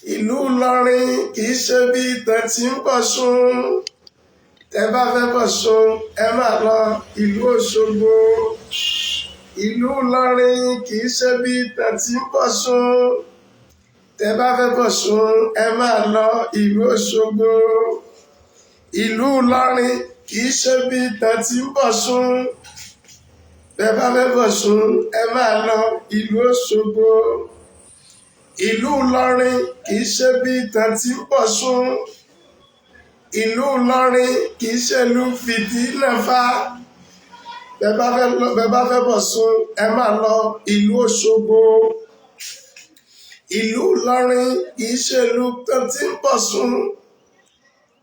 Ìlú Ìlọrin kì í ṣe bí ìtàn tí ń bọ̀ṣun. Tẹ́ bá fẹ́ bọ̀ṣun, ẹ máa lọ ìlú Òṣogbo. Ìlú Ìlọrin kì í ṣe bí ìtàn tí ń bọ̀ṣun. Tẹ́ bá fẹ́ bọ̀ṣun, ẹ máa lọ ìlú Òṣogbo. Ìlú Ìlọrin kì í ṣe bí ìtàn tí ń bọ̀ṣun. Tẹ́ bá fẹ́ bọ̀ṣun, ẹ máa lọ ìlú Òṣogbo. Ìlú Ìlọrin kì í ṣe bí ìtàn tí ń bọ̀ṣun. Ìlú Ìlọrin kì í ṣe ìlú fìtínà fa. Bẹ́ bá fẹ́ bọ̀ṣun, ẹ máa lọ ìlú Òṣogbo. Ìlú Ìlọrin kì í ṣe ìlú tán tí ń bọ̀ṣun.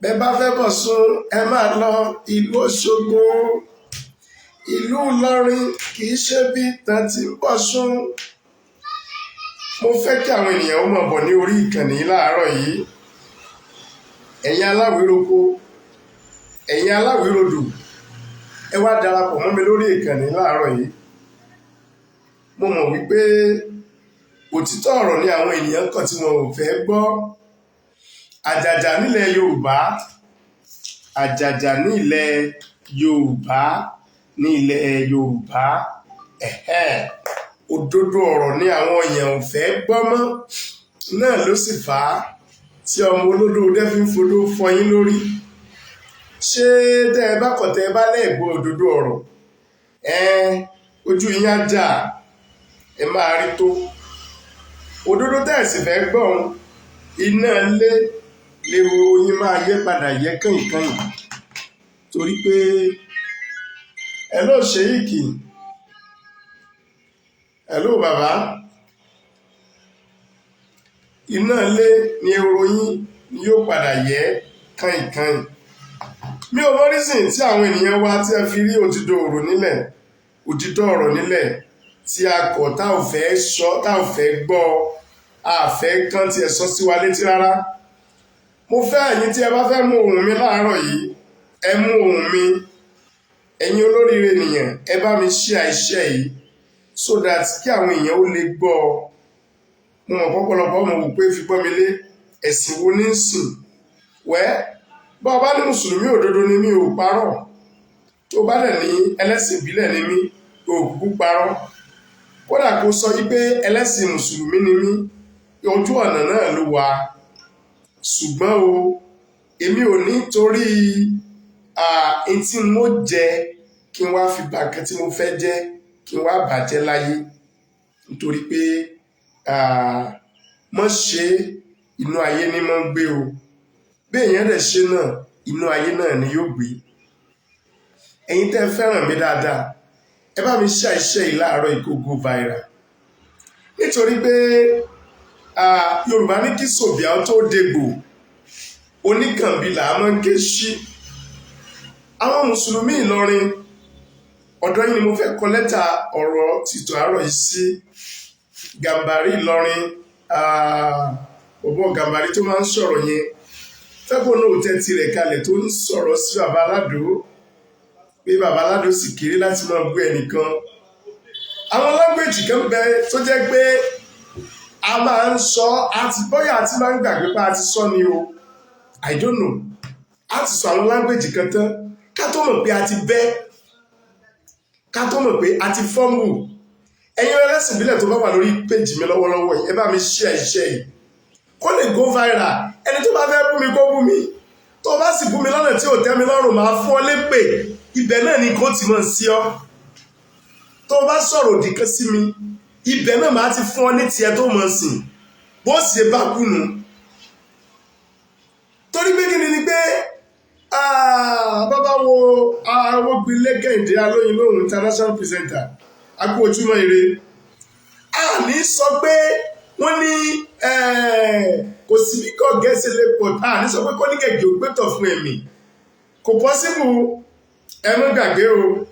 Bẹ́ bá fẹ́ bọ̀ṣun, ẹ máa lọ ìlú Òṣogbo. Ìlú Ìlọrin kì í ṣe bí tán tí ń bọ̀ṣun. Mo fẹ́ kí àwọn ènìyàn ó mọ̀ bọ̀ ní orí ìkànnì yìí láàárọ̀ yìí. Ẹ̀yin aláwíroko, ẹ̀yin aláwírodò, ẹ wá darapọ̀ mọ́ mi lórí ìkànnì láàárọ̀ yìí. Mo mọ̀ wípé òtítọ́ ọ̀rọ̀ ni àwọn ènìyàn kan tí wọn ò fẹ́ gbọ́. Àjàjà nílẹ̀ Yorùbá, àjàjà ní ilẹ̀ Yorùbá, ní ilẹ̀ Yorùbá, ẹ̀hẹ́n, òdodo ọ̀rọ̀ ni àwọn èèyàn ò fẹ́ gbọ́ mọ́. Náà ló sì fà á tí ọmọ olódó dẹ́ fi ń fodó fọyín lórí. Ṣé tẹ́ ẹ bá kọ̀, tẹ́ ẹ bá lẹ́ẹ̀gbọ́ òdodo ọ̀rọ̀, ẹn ojú yín á jà, ẹ máa rí tó. Òdodo tẹ́ ẹ sì fẹ́ gbọ́ òun, iná lé léwu yín máa yẹ padà yẹ kànyìnkànyìn. Torí pé hello Sheik, hello bàbá, iná ilé ni ehoro yín ni yóò padà yẹ kànyìnkànyìn. Mi ò mọ reason tí àwọn ènìyàn wa tí ẹ fi rí òtítọ́ ọ̀rọ̀ nílẹ̀, òtítọ́ ọ̀rọ̀ nílẹ̀ tí a kọ̀, tá ò fẹ́ sọ, tá ò fẹ́ gbọ́, a fẹ́ kán tí ẹ sọ sí wa létí rárá. Mo fẹ́ ẹ̀yin tí ẹ bá fẹ́ mú ohùn mi láàárọ̀ yìí, ẹ mú ohùn mi. Ẹ̀yin olóríire ènìyàn, ẹ bá mi share iṣẹ́ yìí so that kí àwọn èèyàn ó lè gbọ́ ọ. Mo mọ̀ pọ́pọ́lọpọ̀ ọmọ wò pé fi gbọ́ mi lé, ẹ̀sìn wo ní ń sìn wẹ́. Bá ọ bá ní mùsùlùmí òdodo ni mí, ò parọ́. Tó bá dẹ̀ ní ẹlẹ́sìn ìbílẹ̀ ni mí, ò kúkú parọ́. Kódà kó sọ yí pé ẹlẹ́sìn mùsùlùmí ni mí, ojú ọ̀nà náà ló wà. Ṣùgbọ́n o, èmi ò ní torí n tí mo jẹ kí n wá fi ba nǹkan tí mo fẹ́ jẹ́, kí n wá bàjẹ́ láyé. Nítorí pé mọ́ ṣe, inú ayé ni mọ́ ń gbé o. Bí èèyàn dẹ̀ ṣe náà, inú ayé náà ni yóò gbé. Ẹ̀yin tẹ́ ẹ fẹ́ràn mi dáadáa, ẹ bá mi share iṣẹ́ yìí láàárọ̀ yìí kó go viral. Nítorí pé Yorùbá ní kí sòbíà tó dégbò, oníkànbí là á máa ń ké sí. Àwọn mùsùlùmí Ìlọrin, ọ̀dọ̀ yín ni mo fẹ́ kọ lẹ́tà ọ̀rọ̀ tìtò àárọ̀ yìí sí. Gàmbàrí Ìlọrin, bọ̀bọ̀ Gàmbàrí tó máa ń sọ̀rọ̀ yẹn, fẹ́kọ̀ọ́ náà tẹ́ tirẹ̀ kalẹ̀, tó ń sọ̀rọ̀ sí bàbá Aládò pé bàbá Aládò sì kéré láti máa bú ẹnìkan. Àwọn language kan bẹ tó jẹ́ pé a máa ń sọ àti bóyá àti máa ń gbàgbé pa àti sọ ni o, I don't know. A ti sọ àwọn language kan tán ká tó mọ̀ pé a ti bẹ́, ká tó mọ̀ pé a ti fumble. Ẹ̀yin ẹlẹ́sìn ìbílẹ̀ tó bá wà lórí péjì mi lọ́wọ́lọ́wọ́ yìí, ẹ bá mi share iṣẹ́ yìí kó lè go viral. Ẹni tó bá fẹ́ bú mi, kó bú mi. Tó bá sì bú mi lọ́nà tí ò tẹ́ mi lọ́rùn, máa fún ọ lépè. Ibẹ̀ náà ni kò tí mọ̀ sí ọ. Tó bá sọ̀rọ̀ òdì kan sí mi, ibẹ̀ náà máa ti fún ọ ní tiẹ̀ tó mọ̀ sìn bó ṣe bá kùnú. Torí pé kí ni ni pé bàbá wo Awógbilé Kẹ́hìndé Alóyin lóhùn, international presenter, akú ojúmọ́ ire. A ní sọ pé wọ́n ní kò sí bí kò gẹ̀ẹ́sì lè pọ̀, a ní sọ pé kó ní gẹ̀gẹ̀ ò gbẹ́tọ̀ fún ẹ̀mí, kò possible. Ẹ má gbàgbé o,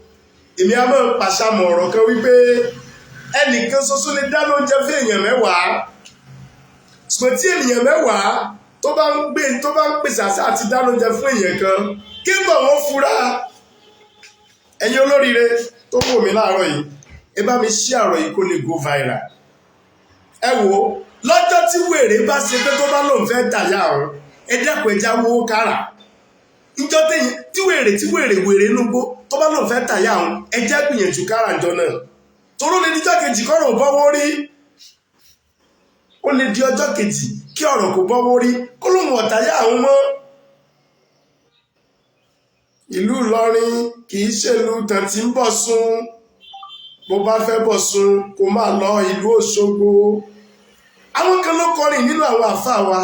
èmi a máa pàṣàmọ̀ ọ̀rọ̀ kan wípé ẹnìkan ṣoṣo lè dáná oúnjẹ fún èèyàn 10, ṣùgbọ́n tí ènìyàn 10 tó bá ń gbé, tó bá ń pèsè àṣà àti dáná oúnjẹ fún èèyàn kan, kí n bọ̀ wọ́n fura. Ẹ̀yin olóríire tó wò mí láàárọ̀ yìí, ẹ bá mi share ọ̀rọ̀ yìí kó lè go viral. Ẹ wo Lọ́jọ́ tí wèrè bá ṣe pé tó bá lòun fẹ́ tàyà ọ̀hún, ẹ dẹ́kun, ẹja wowó kára. Ìjọ tẹ̀yìn tí wèrè tí wèrè wèrè nugbó tó bá lòun fẹ́ tàyà ọ̀hún, ẹjẹ́ gbìyànjú kára ǹjọ́ náà. Toró lè dijọ́ kejì kọ́rọ̀ bọ́wọ́ rí. Ó lè di ọjọ́ kejì kí ọ̀rọ̀ kò bọ́wọ́ rí, kó lóun ọ̀tàyà àwọn mọ́. Ìlú Ìlọrin kì í ṣèlú tàn tí ń bọ̀ sún. Bó bá fẹ́ bọ̀ sún, kó máa lọ ìlú Òṣogbo. Àwọn kan ló kọrin nínú àwọn àáfàá wa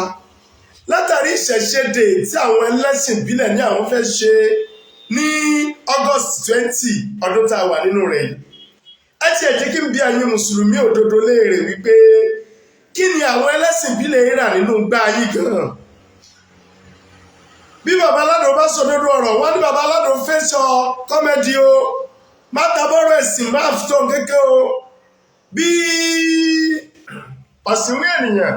látàrí ìṣẹ̀ṣẹ̀dè tí àwọn ẹlẹ́sìn ìbílẹ̀ ní àwọn fẹ́ ṣe ní August 20 ọdún tá a wà nínú rẹ̀ yìí. Ẹ tiẹ̀ jẹ́ kí n bi ẹ̀yin mùsùlùmí òdodo léèrè wípé, kí ni àwọn ẹlẹ́sìn ìbílẹ̀ rà nínú gbá yìí gan-an? Bí baba aládùn bá sọdodo ọ̀rọ̀, wọ́n ní baba aládùn fẹ́ sọ comedy o, má tabọ́rọ̀ ẹ̀sìn, má fi tó kéke o. Bí ọ̀sìnwé ènìyàn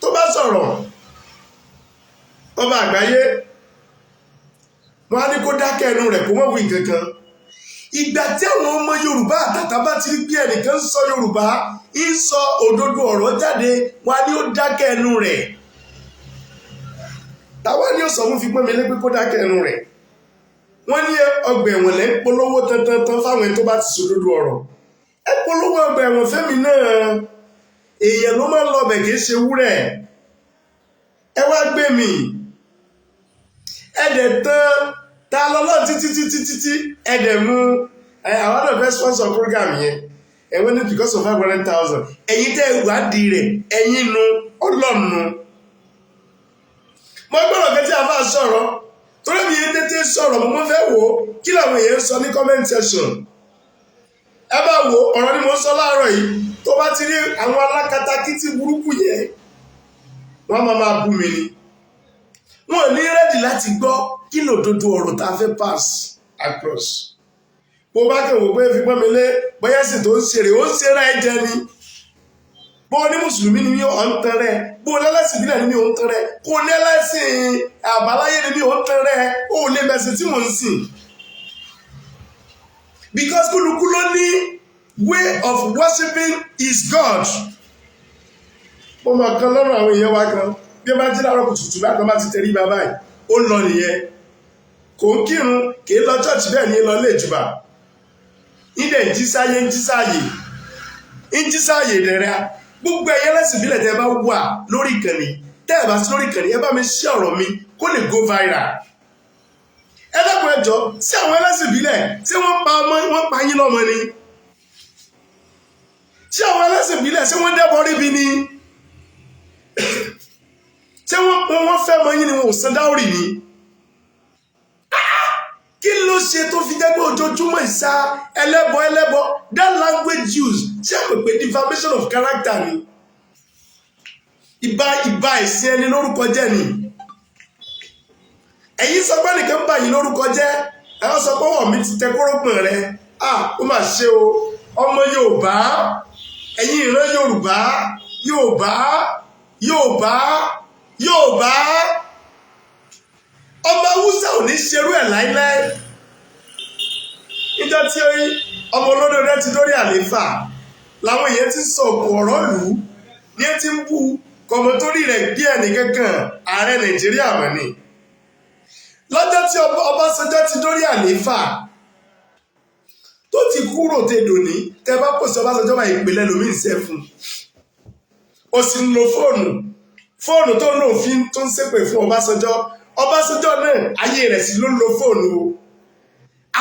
tó bá sọ̀rọ̀, ọba àgbáyé, wọ́n á ní kó dákẹ́ ẹnu rẹ̀, kó mọ̀ wí nǹkan kan. Ìgbà tí àwọn ọmọ Yorùbá àtàtà bá ti rí pé ẹnìkan ń sọ Yorùbá, ń sọ òdodo ọ̀rọ̀ jáde, wọ́n á ní ó dákẹ́ ẹnu rẹ̀. Táwa ní ó sọ fún fi pọ́n mi lé pé kó dákẹ́ ẹnu rẹ̀? Wọ́n ní ọgbà ẹ̀wọ̀n lẹ́ ń polówó tantantan fáwọn ẹni tó bá ti sòdodo ọ̀rọ̀. Ẹ polówó ọgbà ẹ̀wọ̀n fẹ́mi náà. Èèyàn ló máa ń lọ bẹ̀, kì í ṣe wúrẹ̀. Ẹ wá gbé mi, ẹ dẹ̀ tán ta lọ́lọ́ títí títí títí, ẹ dẹ̀ mú ẹ. Àwọn náà fẹ́ sponsor program yẹn, ẹ wọ́n ní because of 500,000. Ẹ̀yin tẹ́ ẹ wádìí rẹ̀, ẹ̀yin nu ọlọ́nu. Mo gbọ́dọ̀ kẹ́tí àfa sọ̀rọ̀, torí mi yẹn tètè sọ̀rọ̀. Mo fẹ́ wò ó kí làwọn èèyàn sọ ní comment section. Ẹ bá wo ọ̀rọ̀ ni mo ń sọ láàárọ̀ yìí. Tó bá ti rí àwọn alákatakítí burúkú yẹn, wọ́n máa máa bú mi ni. Wọn ò ní ready láti gbọ́ kí lòdodo ọ̀rọ̀ tá a fẹ́ pass across. Bó bá kàn wò pé fi pọ́n mi lé, bóyá sì tó ń ṣeré, ó ń ṣeré ẹ jẹ ni. Bó o ní mùsùlùmí ni mí, ọ̀ ń tan rẹ̀. Bó o lẹ́lẹ́sìn ìbílẹ̀ ni mí, ò ń tan rẹ̀. Kó o ní ẹlẹ́sìn àbáláyé ni mí, ò ń tan rẹ̀. Ó lè mẹ̀sìn tí mò ń sìn, because kúlukú ló ní way of worshiping his God. Mo mọ̀ kan lọ́rùn àwọn èèyàn wa kan, bí ó bá jí láàárọ̀ kùtùkùtù bá kan, bá ti tẹrí bàbá yìí, ó lọ nìyẹn. Kò ń kírun, kì í lọ church, bẹ́ẹ̀ ni lọ lé ìjùbà. Ìdẹ̀ ń jí sáyé, ń jí sáyè, ń jí sáyè dẹ̀rẹ́. Gbogbo ẹ̀yẹ lẹ́sìn ìbílẹ̀ tẹ́ ẹ bá wà lórí ìkànnì, tẹ́ ẹ bá sí lórí ìkànnì, ẹ bá mi ṣí ọ̀rọ̀ mi kó lè go viral. Ẹ dákun, ẹ jọ̀ọ́, sí àwọn ẹlẹ́sìn ìbílẹ̀ tí wọ́n pa ọmọ, wọ́n pa yín lọ́mọ ni? Ṣé àwọn ẹlẹ́sìn ìbílẹ̀, ṣé wọ́n dẹ́bọ̀ ríbi ni? Ṣé wọ́n fẹ́ mọ yín ni? Wọn ò san dáórì ni? Kí ló ṣe tó fi jẹ́ pé ojoojúmọ́ ìsá ẹlẹ́bọ ẹlẹ́bọ? That language use, ṣé àpè pé defamation of character ni? Ìbá ìsìn ẹni lórúkọ jẹ́ ni. Ẹ̀yin sọ pé nìkan bà yín lórúkọ jẹ́, ẹ sọ pé ọwọ́ mi ti tẹ kórópọ̀n rẹ. Ah, ó mà ṣe o. Ọmọ Yorùbá, ẹ̀yin ìran Yorùbá, Yorùbá, Yorùbá, Yorùbá, ọmọ Haúsá ò ní ṣerú ẹ̀ láíláí. Níjọ́ tí ọmọ olódò rẹ ti dórí àlééfà làwọn èèyàn ti sọ òkú ọ̀rọ̀ lù ú ní ẹ ti ń bú kọmọ torí rẹ̀ gbé ẹnì kankan. Ààrẹ Nàìjíríà mọ̀ ni. Lọ́jọ́ tí Ọbásanjọ́ ti dórí àlééfà tó ti kúrò tèdò ní, tẹ bá pòsí Ọbásanjọ́ bá ìpìlẹ̀ lómi ìṣẹ́ fún un, ó sì ń lo fóònù. Fóònù tó ń lò fi tó ń ṣépè fún Ọbásanjọ́. Ọbásanjọ́ náà, ayé rẹ̀ sì ló ń lo fóònù o.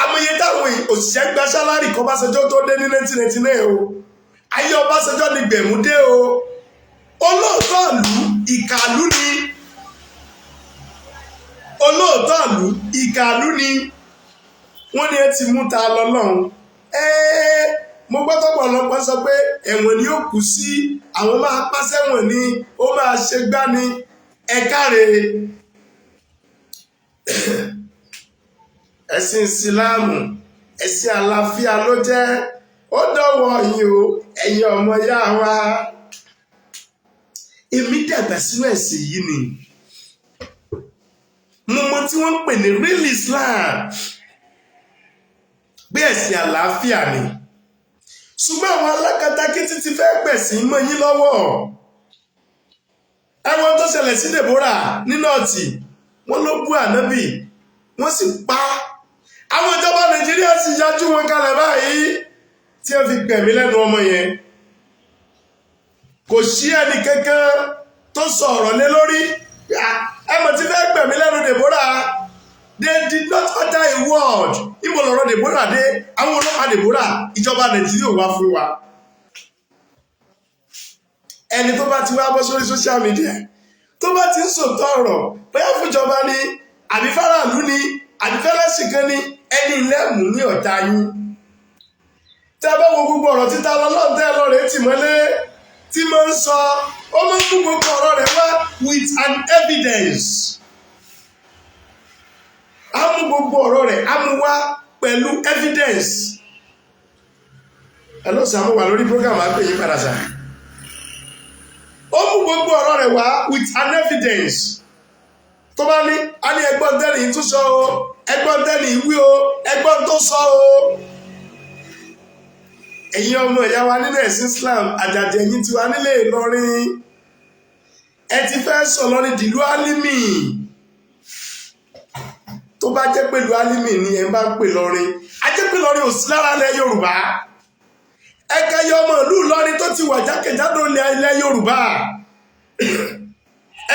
Amòye táwọn òṣìṣẹ́ gba salary kọ́ Ọbásanjọ́ tó dé ní 1999 o. Ayé Ọbásanjọ́ ni gbẹ̀mú dé o. Olóòótọ́ ìlú, ìkàlú ni. Olóòótọ́ ìlú, ìkàlú ni. Wọ́n ní ẹ ti mú ta lọ lọ́hùn. Ẹ́ẹ́, mo gbọ́ tọ́pọ̀lọpọ̀ sọ pé ẹ̀wọ̀n ni ó kù sí, àwọn máa pa sẹ́wọ̀n ni, ó máa ṣe gbá ni. Ẹ káre. Ẹ̀sìn Ìsìláàmù, ẹ̀sìn àlàáfíà ló jẹ́. Ó dọ̀wọ́ yín o, ẹ̀yin ọmọ yá wa. Èmi dàgbà sínú ẹ̀sìn yìí ni. Mo mọ tí wọ́n ń pè ní real Islam, bí ẹ̀sìn àlàáfíà ni. Ṣùgbọ́n àwọn alákatakítí ti fẹ́ gbẹ̀sìn mọ́ yín lọ́wọ́. Ẹ̀wọ̀n tó ṣẹlẹ̀ sí Deborah ní North, wọ́n ló bú Ànábì, wọ́n sì pa á. Àwọn ìjọba Nàìjíríà sì yájú wọn kalẹ̀ báyìí tí wọ́n fi gbẹ̀mí lẹ́nu ọmọ yẹn. Kò sí ẹnì kankan tó sọ ọ̀rọ̀ lé lórí. Ẹ mọ̀ tí fẹ́ gbẹ̀mí lẹ́nu Deborah. They did not utter a word. Ibo lọ̀rọ̀ Deborah dé? Àwọn ọlọ́pàá Deborah, ìjọba Nàìjíríà ò wá fún wa. Ẹni tó bá ti wá bọ́ sórí social media, tó bá ti ń sòótọ́ ọ̀rọ̀, bóyá fúnjọba ni, àbí fáráàlú ni, àbí fẹ́lẹ́sì kan ni, ẹni lẹ́mù ní ọ̀tá yín. Tẹ́ bá wo gbogbo ọ̀rọ̀ títa lọ́lọ́run tẹ́ lọ rèé tì mọ́lé tí mo ń sọ, ó máa ń mú gbogbo ọ̀rọ̀ rẹ̀ wá with an evidence. Á mú gbogbo ọ̀rọ̀ rẹ̀, á mú wá pẹ̀lú evidence. Ẹ ló sàmú wà lórí program, á pè yín padà sà. Ó mú gbogbo ọ̀rọ̀ rẹ̀ wá with an evidence. Tó bá ní a ní ẹgbọ́n tẹ́lẹ̀ tún sọ o, ẹgbọ́n tẹ́lẹ̀ wí o, ẹgbọ́n tó sọ o. Ẹ̀yin ọmọ ìyá wa nínú ẹ̀sìn Islam, àjàjẹ̀ ẹ̀yin tiwa nílé Ìlọrin, ẹ ti fẹ́ sọ lọ́rin dìlú álímì. Tó bá jẹ́ pẹ̀lú álímì ni ẹ bá ń pè lọ́rin, a jẹ́ pé lọ́rin ò sí lára ilẹ̀ Yorùbá. Ẹ̀ka yọ ọmọ ìlú Ìlọrin tó ti wà jákèjádò ilẹ̀ Yorùbá,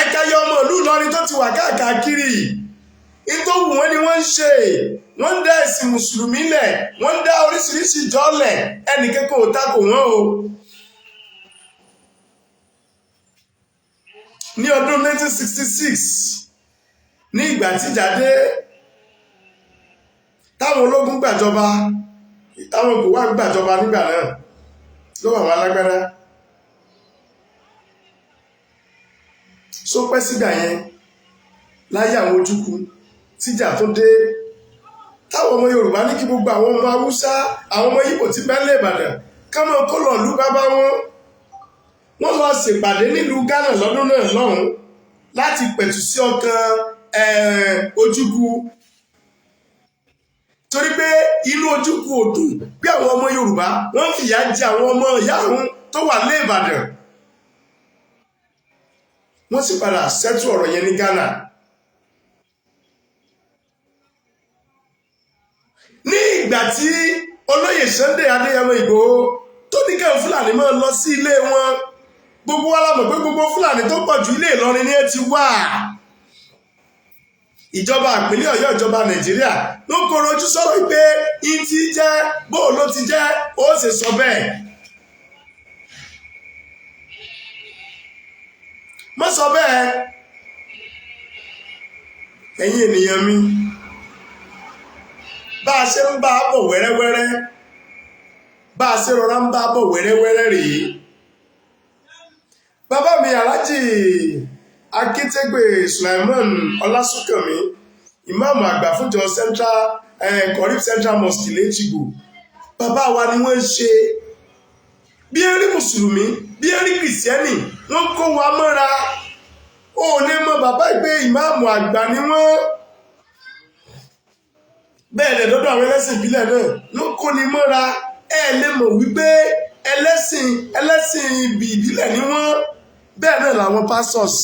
ẹ̀ka yọ ọmọ ìlú Ìlọrin tó ti wà káàkiri. Tó wù wọ́n ni wọ́n ń ṣe. Wọ́n ń dá ẹ̀sìn mùsùlùmí lẹ̀, wọ́n ń dá oríṣiríṣi ìjọ lẹ̀, ẹnìkankan ò takò wọ́n o. Ní ọdún 1966, ní ìgbà tíjà dé, táwọn ológun gbàjọba, táwọn kò wá gbàjọba nígbà náà lọ́wọ́ àwọn alágbádá, só pẹ́ sígbà yẹn láyé àwọn Ojukwu, tíjà tó dé, táwọn ọmọ Yorùbá ní kí gbogbo àwọn ọmọ Haúsá, àwọn ọmọ Ìgbò tí bẹ́ẹ̀ Ìbàdàn ká máa kó lọ lú bàbá wọn. Wọ́n lọ ṣèpàdé nílùú Ghana lọ́dún náà lọ́hùn láti pẹ̀tù sí ọkàn Ojukwu, torí pé inú Ojukwu ò dùn bí àwọn ọmọ Yorùbá wọ́n ń fìyà jẹ àwọn ọmọ ìyá òun tó wà ní Ìbàdàn. Wọ́n sì padà ṣẹ́tù ọ̀rọ̀ yẹn ní Ghana. Ní ìgbà tí olóyè Sunday Adéyẹmọ Ìgbòho tó ní kẹ́hìn Fúlàní máa lọ sí ilé wọn, gbogbo wa la mọ̀ pé gbogbo Fúlàní tó pọ̀ jù, ilé Ìlọrin ni ẹ ti wà. Ìjọba ìpínlẹ̀ Ọ̀yọ́, ìjọba Nàìjíríà ló kọrọ ojú sọ̀rọ̀ pé in ti jẹ́ bóò ló ti jẹ́ ó sì sọ bẹ́ẹ̀. Má sọ bẹ́ẹ̀. Ẹ̀yin ènìyàn mi, bá a ṣe ń bá a bọ̀ wẹ́rẹ́wẹ́rẹ́, bá a ṣe rọra ń bá a bọ̀ wẹ́rẹ́wẹ́rẹ́ rèé. Bàbá mi, Alhaji Akétégbè Sulaiman Ọlásùnkànmí, ìmáàmù àgbà fúnjọ Central Corrib Central Mosque lẹ́jìgbò, bàbá wa ni wọ́n ń ṣe bí erí mùsùlùmí, bí erí kìrìsìtẹ́nì, wọ́n kó wa mọ́ra. Ó lè mọ bàbá ìgbé, ìmáàmù àgbà ni wọ́n. Bẹ́ẹ̀ lẹ̀ lọ́dọ̀ àwọn ẹlẹ́sìn ìbílẹ̀ náà ló kó ni mọ́ra. Ẹ lè mọ̀ wípé ẹlẹ́sìn ibi ìbílẹ̀ ni wọ́n. Bẹ́ẹ̀ náà làwọn pastors.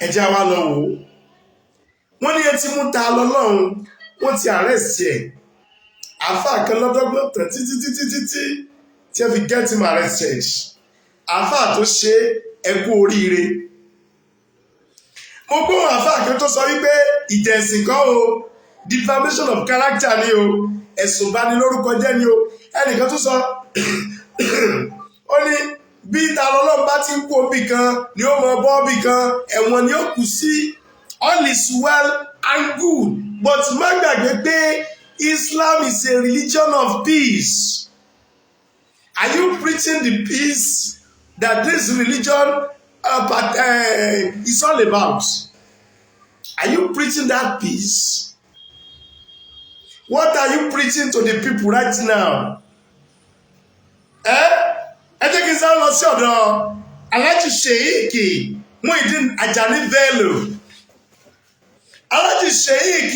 Ẹ jẹ́ wa lọ wò ó. Wọ́n ní etí mú ta lọ́lọ́run, wọ́n ti arrest ẹ̀. Àáfàá kan lọ́dọ́gbọ̀n tán títí títí títí tí ẹ fi get him arrested. Àáfàá tó ṣe, ẹ kú oríire. Mo gbóhùn àáfàá kan tó sọ wípé ìjẹ̀sìn kọ́ o, defamation of character ni o, ẹ̀sùn banilórúkọ jẹ́ ni o. Ẹnìkan tó sọ, ó ní bí ta lọ́lọ́run bá ti ń kú òbí kan ni ó mọ bọ́ọ̀bì kan, ẹ̀wọ̀n ni ó kù sí. All is well and good, but má gbàgbé pé Islam is a religion of peace. Are you preaching the peace that this religion is all about? Are you preaching that peace? What are you preaching to the people right now? Ẹ jẹ́ kí n sáré lọ sí ọ̀dọ̀ Alhaji Sheikh Muideen Ajani Bello. Alhaji Sheikh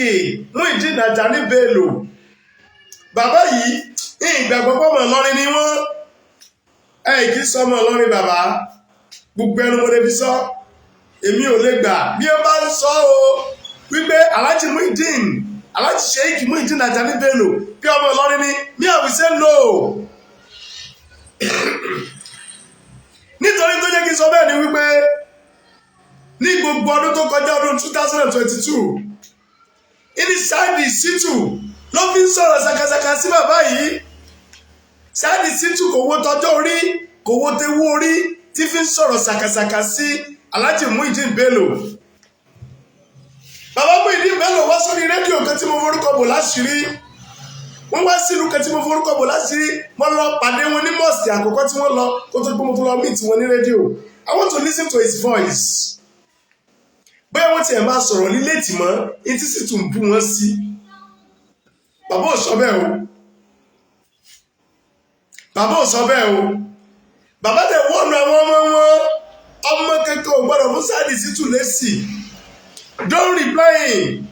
Muideen Ajani Bello, Bàbá yìí, ìgbàgbọ́ pọ̀mọ̀ Ìlọrin ni wọ́n. Ẹ kì í sọmọ Ìlọrin, bàbá. Gbogbo ẹnu mo lè fi sọ, èmi ò lè gbà bí ó bá ń sọ o wípé Alhaji Muideen, Alhaji Sheikh Muideen Ajani Bello, bí ọmọ Ìlọrin ni me, I will say no. Nítorí tó jẹ́ kí n sọ bẹ́ẹ̀ ni wípé ní gbogbo ọdún tó kọjá, ọdún 2022, ìní Saheed Shittu ló fi ń sọ̀rọ̀ ṣàkàṣàkà sí bàbá yìí. Saheed Shittu kò wo tọjọ́ orí, kò wo tewú orí, tí fi ń sọ̀rọ̀ ṣàkàṣàkà sí Alhaji Muideen Bello. Bàbá Muideen Bello wá sórí rédíò kan tí mo forúkọ bò láṣìírí. Wọ́n wá sílùú kan tí mo forúkọ bò láṣìírí. Mo lọ pàdé wọn ní mosque àkọ́kọ́ tí wọ́n lọ kó tó gbé. Mo tó lọ meet wọn ní rédíò. I want to listen to his voice, bóyá wọ́n tiẹ̀ máa sọ̀rọ̀ ní létí mọ́ etí sì tún bú wọn sí. Bàbá ò sọ bẹ́ẹ̀ o, bàbá ò sọ bẹ́ẹ̀ o. Bàbá tẹ̀ wọ́nù àwọn ọmọ wọn, ọmọ kankan ò gbọ́dọ̀ fún Saheed Shittu lésì. Don't reply him.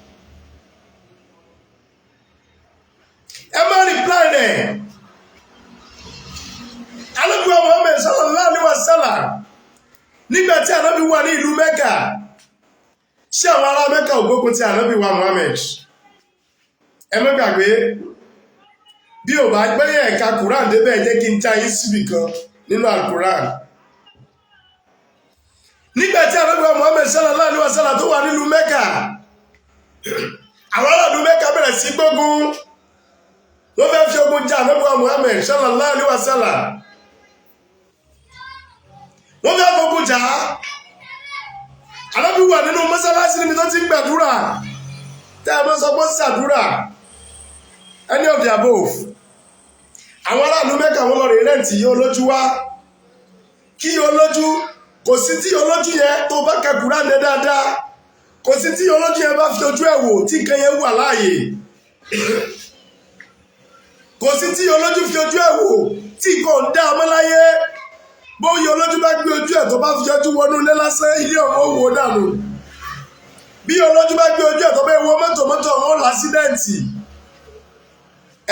Ẹ má reply rẹ̀. Ànábì Muhammad sallallahu alaihi wasallam, nígbà tí Ànábì wà ní ìlú Mẹ́kà, ṣé àwọn ará Mẹ́kà ò gbógun ti Ànábì wa Muhammad? Ẹ má gbàgbé, bí ò bá gbẹ́yẹ̀ ẹ̀ka Quran débẹ̀, jẹ́ kí n já yín síbì kan nínú Al-Quran. Nígbà tí Ànábì wa Muhammad sallallahu alaihi wasallam tó wà nílùú Mẹ́kà, àwọn aráàlú Mẹ́kà bẹ̀rẹ̀ sí gbógun. Wọ́n fẹ́ fi ogun jà Ànábì wa Muhammad sallallahu alaihi wasallam. Wọ́n fẹ́ fogun jà á. Ànábì wà nínú mọ́sálásí níbi tó ti ń gbàdúrà, tẹ́ ẹ mọ́ sọ pé ṣàdúrà, any of the above. Àwọn aráàlú Mẹ́kà, wọ́n lọ rí rent yìí olójú wá kí olójú. Kò sí tí olójú yẹn tó bá ka Kùránì dáadáa, kò sí tí olójú yẹn bá fi ojú ẹ̀ wò tí nǹkan yẹn wà láàyè. Kò sí tí olójú fi ojú ẹ̀ wò tí nǹkan ò ń dá ọmọ láyé. Bóyá olójú bá gbé ojú ẹ̀, tó bá fi ojú wọnú ilé lásán, ilé ọ̀hún ó wò dànù. Bí olójú bá gbé ojú ẹ̀, tó bá wọ mọ́tò, mọ́tò ọ̀hún ó l'accident.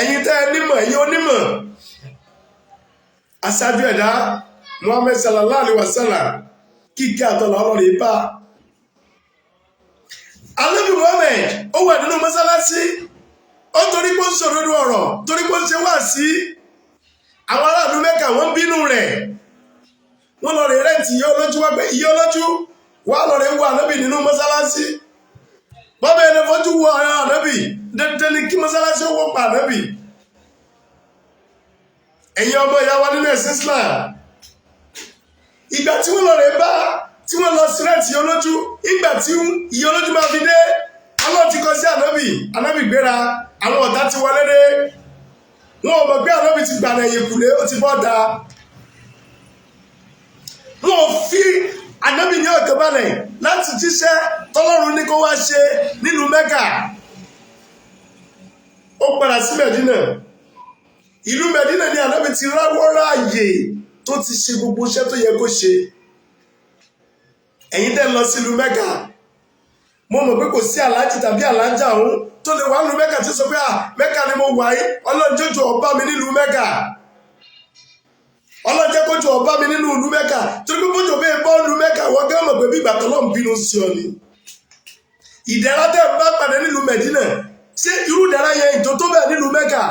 Ẹ̀yin tẹ́ ẹ nímọ̀, ẹ̀yin onímọ̀, aṣáájú ẹ̀dá Muhammad sallallahu alayhi wa sallam, kíkẹ́ àtọ̀là ọlọ́run ibà. Ànábì Muhammad ó wà nínú mọ́sálásí, ó torí pé ó ń sòdodo ọ̀rọ̀, torí pé ó ń ṣe wá sí àwọn aráàlú Mẹ́kà, wọ́n bínú rẹ̀. Wọ́n lọ rè rent ìyá olójú wá pé ìyá olójú wà lọ rè wo Ànábì nínú mọ́sálásí. Bọ́bá ẹni fojú wo ara Ànábì, dandan ni kí mọ́sálásí ó wó pa Ànábì. Ẹ̀yin ọmọ ìyá wa nínú ẹ̀sìn Islam, ìgbà tí wọ́n lọ rè bá, tí wọ́n lọ sí rent ìyá olójú, ìgbà tí ìyá olójú máa fi dé, Ọlọ́run ti kọ sí Ànábì. Ànábì gbéra, àwọn ọ̀tá ti wọlé dé. Wọn ò mọ̀ pé Ànábì ti gbànà ẹ̀yìn kùlé, ó ti bọ́ da. Wọn ò fi Ànábì ní ọ̀kẹ́ balẹ̀ láti jíṣẹ́ tọ́lọ́run ní kó wá ṣe nílùú Mẹ́kà. Ó padà sí Mẹ̀dínà. Ìlú Mẹ̀dínà ni Ànábì ti ráwọ́ ráàyè tó ti ṣe gbogbo iṣẹ́ tó yẹ kó ṣe. Ẹ̀yin tẹ́ lọ sílùú Mẹ́kà, mo mọ̀ pé kò sí aláàjì tàbí aláàjà ọ̀hún tó lè wà nílùú Mẹ́kà tí ó sọ pé, "À, Mẹ́kà ni mo wà yìí, Ọlọ́run jójú ọba mi nílùú Mẹ́kà, Ọlọ́run jẹ́ kójú ọba mi nínú ìlú Mẹ́kà." Torí pé bójú bẹ́ẹ̀ bọ́ ìlú Mẹ́kà, wọ́n gán mọ̀ pé bí ìgbà tọ́lọ́ ń bínú sí ọ ni. Ìdẹ̀ra tẹ́ ń bá pàdé nílùú Mẹ̀dínà, ṣé irú ìdẹ̀ra yẹn ìjọ tó bẹ́ẹ̀ nílùú Mẹ́kà?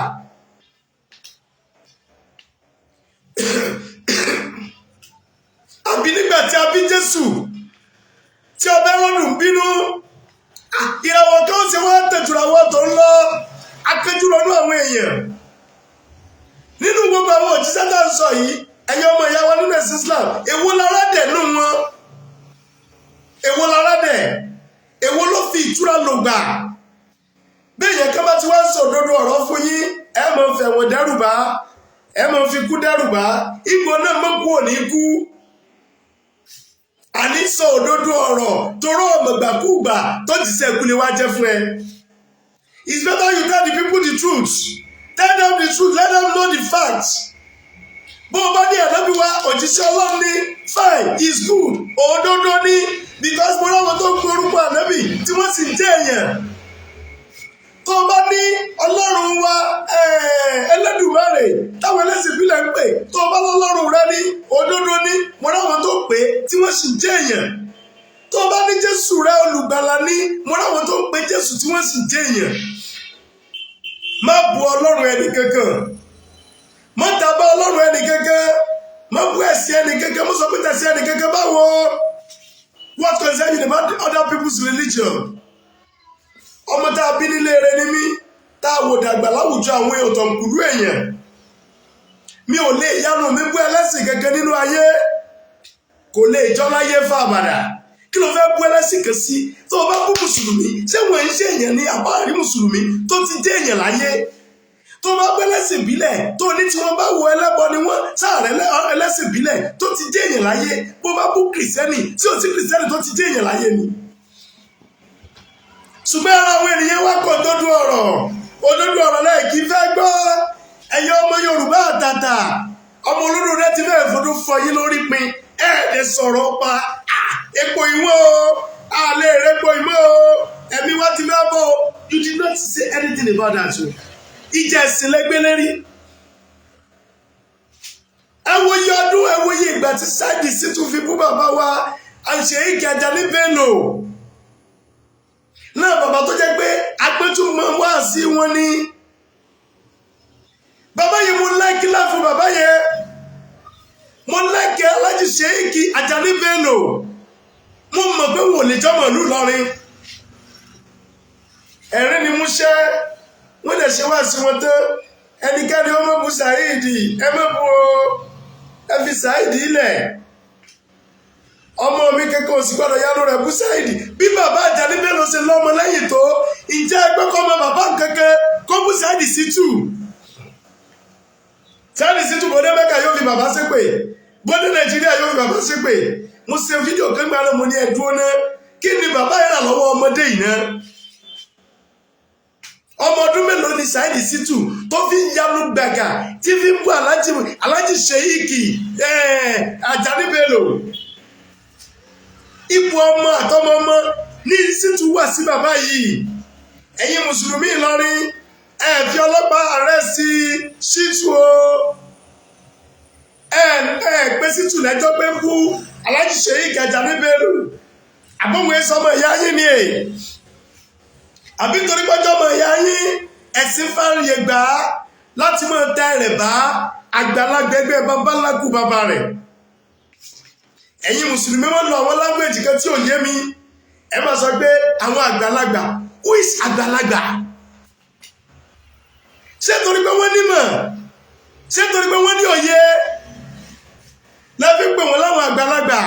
Àbí nígbà tí a bí Jésù, tí ọbẹ̀ rọ́dùn bínú, ìràwọ̀ kan ṣe wọ́n tẹ̀tura wọ́n tó ń lọ akéjúrònú àwọn èèyàn nínú gbogbo àwọn òjíṣẹ́ tá à ń sọ yìí. Ẹ̀yin ọmọ ìyá wa nínú ẹ̀sìn Islam, èwo lára dẹ̀ nù wọn? Èwo lára dẹ̀? Èwo ló fi ìtura lò gbà? Bẹ́ẹ̀ yẹn ká bá ti wá ń sọ òdodo ọ̀rọ̀ fún yín, ẹ máa ń fẹ̀wọ̀n dẹ́rùbá, ẹ máa ń fi kú dẹ́rùbá. Ìgbò náà mọ́ kú òní kú. Àní sọ òdodo ọ̀rọ̀ torọ́ ọ̀mọ̀gbàkúgbà tó jìṣẹ́ kú lè wá jẹ́ fún ẹ. It's better you tell the people the truth. Tell them the truth, let them know the facts. Bó o bá ní Ànábì wa òjíṣẹ́ Ọlọ́run ní, fine, is good, òdodo ní, because mo ráwọn tó ń gbórúkọ Ànábì tí wọ́n sì jẹ́ èèyàn. Tó o bá ní Ọlọ́run wa Ẹlẹ́dùmarè táwọn ẹlẹ́sìn ìbílẹ̀ ń pè, tó o bá lọ́lọ́run rẹ ní òdodo ní, mo ráwọn tó pè é tí wọ́n sì jẹ́ èèyàn. Tó o bá ní Jésù rẹ olùgbàlà ní, mo ráwọn tó ń pe Jésù tí wọ́n sì jẹ́ èèyàn. Má bu Ọlọ́run ẹnì kankan, má dábàá Ọlọ́run ẹnì kankan, má bu ẹ̀sìn ẹnì kankan, má sọ pé tẹ̀sìn ẹnì kankan báwo. What concern you about other people's religion? Ọmọ tá a bí nílé rẹ ní mí, tá a wò dàgbà láwùjọ àwọn ọ̀tọ̀kùlú èèyàn. Mi ò lè yánu mi bú ẹlẹ́sìn kankan nínú ayé, kò lè jọ láyé fàbàdà. Kí ló fẹ́ bú ẹlẹ́sìn kan sí? Tó o bá bú mùsùlùmí, ṣé wọ́n ń ṣe èèyàn ní àbárí mùsùlùmí tó ti jẹ́ èèyàn láyé? Tó o bá bú ẹlẹ́sìn ìbílẹ̀, tó o ní tí wọ́n bá wo ẹlẹ́bọ ni wọ́n sáàrẹ̀, ẹlẹ́sìn ìbílẹ̀ tó ti jẹ́ èèyàn láyé? Bó bá bú kìrìsìtẹ́nì, tí ò sí kìrìsìtẹ́nì tó ti jẹ́ èèyàn láyé ni? Ṣùgbọ́n ara àwọn ènìyàn wá kò dódú ọ̀rọ̀, òdodo ọ̀rọ̀ náà kì í fẹ́ gbọ́. Ẹ̀yin ọmọ Yorùbá àtàtà, ọmọ olódò rẹ ti fẹ́ẹ̀ fọdún fọ yín lórí pin ẹ̀ẹ́dẹ̀ sọ̀rọ̀ pa epo ìwọ̀n o, àlẹ́ rẹ̀ epo ìmọ̀ o, ẹ̀mí wá ti fẹ́ bọ̀ o. You did not say anything about that o. Ìjà ẹ̀sìn lẹ́gbẹ́ lérí. Ẹ wo iye ọdún, ẹ wo iye ìgbà tí Saheed Shittu fi bú bàbá wa Sheikh Ajani Bello náà, bàbá tó jẹ́ pé agbẹ́tùmọ̀ wá sí wọn ní. Bàbá yẹn, mo like láfún bàbá yẹn, mo like Alhaji Sheikh Ajani Bello. Mo mọ̀ pé wò lè jọmọ̀ ìlú Ìlọrin. Ẹ̀rín ni múṣẹ́ wọ́n lè ṣe wá sí wọn tán. Ẹnikẹ́ni ọmọ bu Saheed, ẹ má bu o, ẹ fi Saheed ilẹ̀. Ọmọ mi kékeré òsì gbọ́dọ̀ yánú rẹ̀ bú Saheed. Bí bàbá Àjàní Bello ṣe lọ́mọ lẹ́yìn tó, ìjẹ́ ẹgbẹ́ kọ́ ọmọ bàbá kankan kó bú Saheed Shittu? Saheed Shittu bọ́dé Mẹ́kà yóò fi bàbá ṣépè, bọ́dé Nàìjíríà yóò fi bàbá ṣépè. Mo ṣe fídíò kan gbà náà, mo ní ẹ̀dúró náà, kí ni bàbá yẹn rà lọ́wọ́ ọmọdé yìí náà? Ọmọ ọdún mélòó ni Saheed Shittu tó fi ń yanu gbàgà tí fi ń bú Alhaji Sheikh Ajani Bello? Ipò ọmọ àtọmọ ọmọ ní Shittu wà sí bàbá yìí. Ẹ̀yin mùsùlùmí Ìlọrin, ẹ fi ọlọ́pàá arrest Shittu o. Ẹ pé Shittu lẹ́jọ́ pé ń bú Alhaji Sheikh Ajani Bello. Àbọ̀wé sọmọ ìyá yín ni è, àbí torí pọ́jọ́ ọmọ ìyá yín, ẹ̀sìn fáríyè gbà á láti máa tẹ rẹ̀ bá àgbàlagbà ẹgbẹ́ babaláku bàbá rẹ̀? Ẹ̀yin mùsùlùmí, wọ́n lọ àwọn language kan tí ò yé mi. Ẹ máa sọ pé àwọn àgbàlagbà. Who is àgbàlagbà? Ṣé torí pé wọ́n nímọ̀, ṣé torí pé wọ́n ní òye lẹ́fí pè wọ́n láwọn àgbàlagbà?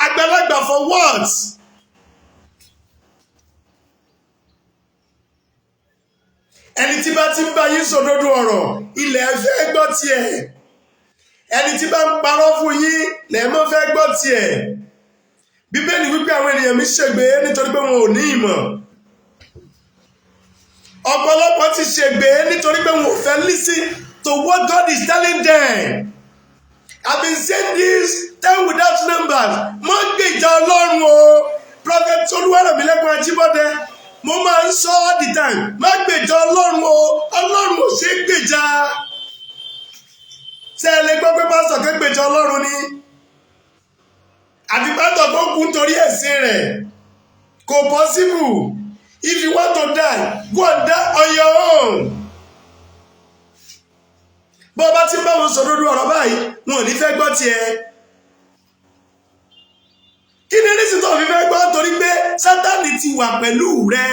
Àgbàlagbà for what? Ẹni tí bá ti ń bá yín sòdodo ọ̀rọ̀, ilẹ̀ fẹ́ gbọ́ tiẹ̀. Ẹni tí bá ń parọ́ fún yín, lẹ́ẹ̀mọ́ fẹ́ gbọ́ tiẹ̀. Bíbélì wípé àwọn ènìyàn mi ṣègbé nítorí pé wọn ò ní ìmọ̀. Ọ̀pọ̀lọpọ̀ ti ṣègbé nítorí pé wọn ò fẹ́ listen to what God is telling them. I've been saying this time without numbers. Mọ́ gbèjà Ọlọ́run o. Prophet Olúwarẹ̀mílẹ́kùn Ajíbọ́dẹ, mo máa ń sọ all the time, má gbèjà Ọlọ́run o. Ọlọ́run ò ṣe é gbèjà. Ṣé ẹ lè gbọ́ pé pásítọ̀ kan gbèjà Ọlọ́run ni, àbí pásítọ̀ tó kú nítorí ẹ̀sìn rẹ̀? Kò possible. If you want to die, go and die on your own. Bó o bá ti ń bá wọn sọ lórí ọ̀rọ̀ báyìí, wọn ò ní fẹ́ gbọ́ tiẹ̀. Kí ni reason tó fi fẹ́ gbọ́? Torí pé Sátánì ti wà pẹ̀lú rẹ.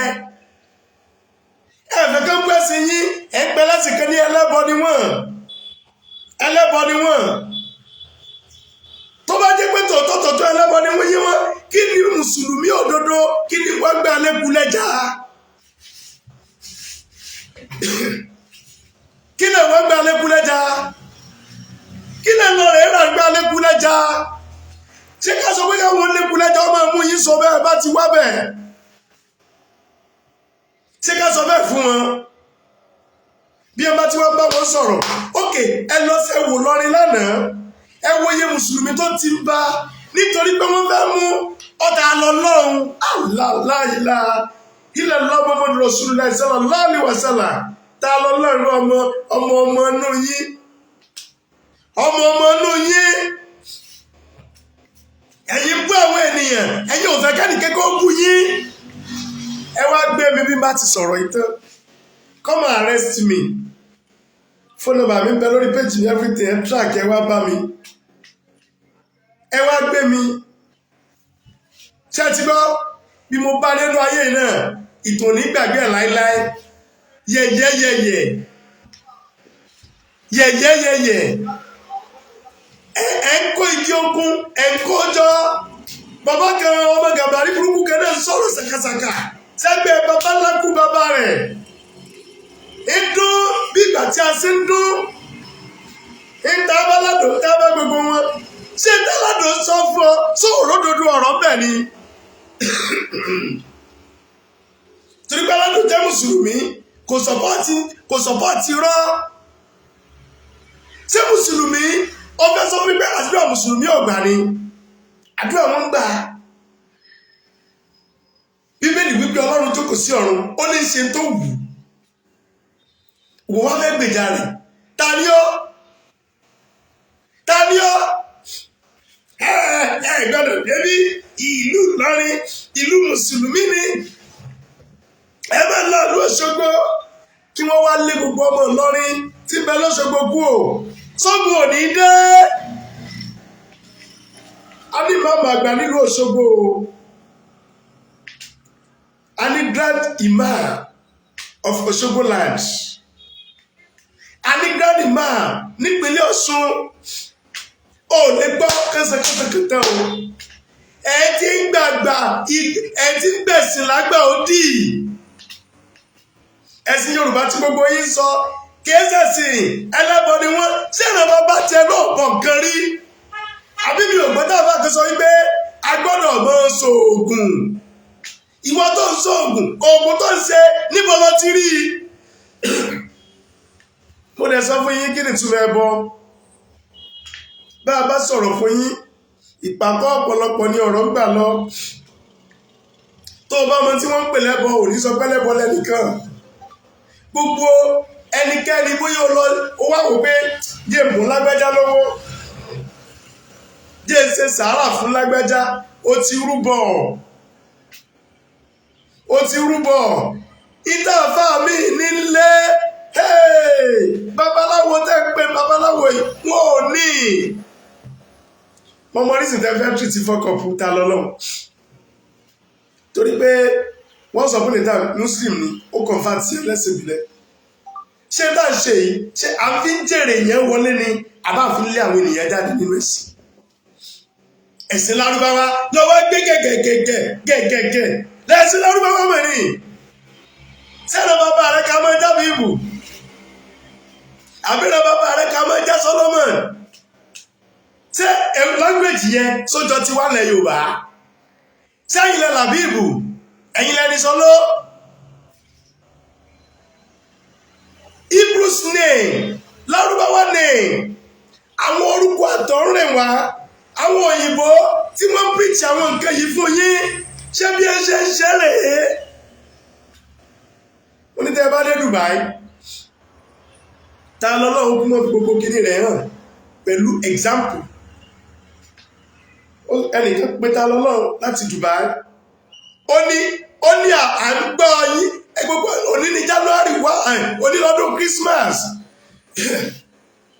Ẹ fẹ́ kán gbé sí yín, ẹ ń pẹ́ lásìkò ní ẹlẹ́bọ ni wọ́n, ẹlẹ́bọ ni wọ́n. Tó bá jẹ́ pé tòótọ́ tòótọ́ ẹlẹ́bọ ni wọ́n yé wọn, kí ni mùsùlùmí òdodo, kí ni wọ́n gbé alẹ́kùn lẹ́jà? Kí ni wọ́n gbé alẹ́kùn lẹ́jà? Kí ni lọ rẹ̀ rà gbé alẹ́kùn lẹ́jà? Ṣé ká sọ pé káwọn lẹ́kùn lẹ́jà ọmọ mú yín sọ bẹ́ẹ̀ bá ti wá bẹ́ẹ̀? Ṣé ká sọ bẹ́ẹ̀ fún wọn bí ẹ bá ti wá bá wọn sọ̀rọ̀? Ókè, ẹ lọ sí ẹwò lọrin lánàá, ẹ wo iye mùsùlùmí tó ti ń bá nítorí pé wọ́n fẹ́ mú ọ̀tá lọ lọ́hùn aláìlá. Illallah Muhammadu Rasulullah sallallahu alaihi wasallam. Ta lọ lọ́rùn ọmọ ọmọ ọmọ inú yín, ọmọ ọmọ inú yín. Ẹ̀yin bú àwọn ènìyàn, ẹ̀yin ò fẹ́ kẹ́nìkan kó bú yín. Ẹ wá gbé mi bí n bá ti sọ̀rọ̀ yìí tán. Come and arrest me. Phone number mi ń bẹ lórí page mi, everything. Ẹ track, ẹ wá bá mi, ẹ wá gbé mi. Ṣé ẹ ti gbọ́ bí mo bá nínú ayé yìí náà? Ìtàn ní gbàgbé ẹ̀ láéláé. Yẹ̀yẹ́yẹ̀yẹ̀ yẹ̀yẹ́yẹ̀yẹ̀. Ẹ ń kó igi okun, ẹ ń kó jọ. Bàbá kan, ọmọ gàbàrí burúkú kan náà, sọ̀rọ̀ sàkàsàkà sẹ́gbẹ̀ẹ́ bàbá ńlá kú bàbá rẹ̀ ń dún bí ìgbà tí a ṣe ń dún ń ta bá ládùn, ń ta bá gbogbo wọn. Ṣé táládùn sọ fún ọ sọ òródodo ọ̀rọ̀ bẹ́ẹ̀ ni? Torí pé aládùn jẹ́ mùsùlùmí, kò support rọ́. Ṣé mùsùlùmí ó fẹ́ sọ fún mi pé àdúrà mùsùlùmí ọ̀gbà ni? Àdúrà wọn ń gbà. Bíbélì wípé Ọlọ́run jókòó sí ọ̀run, ó ní ṣe tó wù ú. Wò wá fẹ́ gbèjà rẹ̀. Ta ni ọ́? Ta ni ọ́? Ẹ ẹ gbọ́dọ̀ débi ìlú Ìlọrin, ìlú mùsùlùmí ni. Ẹ má lọ ìlú Òṣogbo, kí wọ́n wá lé gbogbo ọmọ Ìlọrin tí ń bẹ lọ́ṣogbo kú o. Sógun ò ní dé. A ní màmá àgbà nílùú Òṣogbo o. A ní grand imam of Òṣogbo land. A ní grand imam nípínlẹ̀ Ọ̀ṣun. Ò lè gbọ́ kánṣákánṣákánṣá o. Ẹ ti ń gbàgbà, ẹ ti ń gbẹ̀sìn lágbà ó dì. Ẹ̀sìn Yorùbá tí gbogbo yín sọ kìí ṣẹ̀sìn, ẹlẹ́bọ ni wọ́n. Ṣé ìrànlọ́ bá tiẹ̀ náà bọ̀ nǹkan rí? Àbí mi ò gbọ́dọ̀ bá kan sọ wípé a gbọ́dọ̀ mọ ṣoògùn? Ìwọ tó ń ṣoògùn, oògùn tó ń ṣe, níbo ló ti rí i? Mo dẹ̀ sọ fún yín kí ni ìtumọ̀ ẹbọ. Bá a bá sọ̀rọ̀ fún yín, ìpàkọ́ ọ̀pọ̀lọpọ̀ ni ọ̀rọ̀ ń gbà lọ. Tó o bá mọ tí wọ́n ń pè lẹ́bọ, ò ní sọ pé lẹ́bọ lẹ́nìkan. Gbogbo ẹnikẹ́ni, bóyá o lọ, ó wá wò pé jẹ́ mú lágbájá lọ́wọ́, jẹ́ ṣe sàárà fún lágbájá, ó ti rúbọ, ó ti rúbọ. Ìtàfà mi nílé babaláwo tẹ́ ń pè babaláwo yìí, wọn ò ní mọmọrísì tẹ́ fẹ́ tìrìtì fọkọ̀pù ta lọ́lọ́, torí pé wọ́n sọ fún níta muslim ni ó convert sí ẹlẹ́sìn ìbílẹ̀. Ṣé bá ń ṣe yìí, ṣé à ń fi ń jèrè yẹn wọlé ni, àbá fi ń lé àwọn ènìyàn jáde nínú ẹ̀sìn? Ẹ̀sìn lárúbáwá lọ́wọ́ gbé gẹ̀gẹ̀gẹ̀gẹ̀ gẹ̀gẹ̀gẹ̀ lẹ́sìn lárúbáwá mọ̀ ní sẹ́nà. Bàbá rẹ̀ ká máa jábọ̀ ìbù, àbílẹ̀ bàbá rẹ̀ ká máa já Solomon. Ṣé language yẹn sójọ ti wà lẹ̀ Yorùbá? Ṣé ẹ̀yin lẹ làbíìbù, ẹ̀yin lẹni sọlọ́? Hebrews name, lárúbáwá name, àwọn orúkọ àtọ̀rìnwá, àwọn òyìnbó tí wọ́n preach àwọn nǹkan yìí fún yín, ṣé bí ẹ ṣe ń ṣe rèé? Ó ní tẹ́ ẹ bá dé Dubai, ta lọ́lọ́run kú mọ́ fi gbogbo kinní rẹ̀ hàn pẹ̀lú example. Ẹnìkan pé ta lọ́lọ́run láti Dubai, ó ní à ń gbọ́ yín gbogbo òní ní January 1, òní lọ́dún Christmas,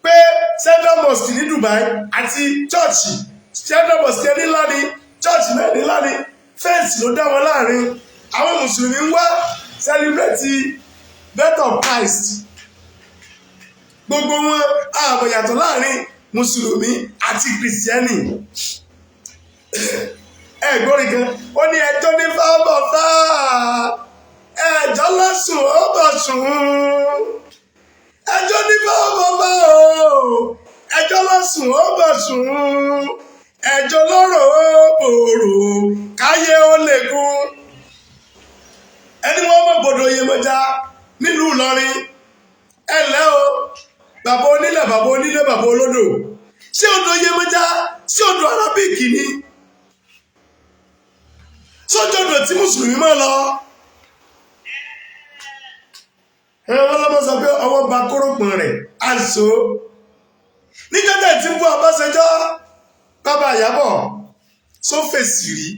pé Central Mosque ní Dubai àti church, Central Mosque ní ńlá ni, church náà ní ńlá ni, fence ló dá wọn láàrin. Àwọn mùsùlùmí ń wá celebrate birth of Christ. Gbogbo wọn, ààbò yàtọ̀ láàrin mùsùlùmí àti kìrìsìtẹ́nì. Ẹ gbórí kan, ó ní ẹjọ́ ní fábọ̀ fáà, ẹjọ́ lọ́sùn ó bọ̀ sùn. Ẹjọ́ ní fábọ̀ fáà o, ẹjọ́ lọ́sùn ó bọ̀ sùn, ẹjọ́ lọ́rọ̀ ó bòrò káyé ó lè kún. Ẹni wọ́n mọ̀ gbọ́dọ̀ Yemọja nílùú Ìlọrin. Ẹ ǹlẹ́ o, bàbá onílẹ̀, bàbá onílẹ̀, bàbá olódò. Ṣé odò Yemọja, ṣé odò Arabic ni? Sójú odò tí mùsùlùmí máa lọ. Wọ́n lọ́mọ sọ pé ọwọ́ ba kórópọ̀n rẹ̀ àṣọ níjọ́ tẹ̀ tí ń bú Ọbásanjọ́, bàbá Ìyábọ̀ só fèsì rí?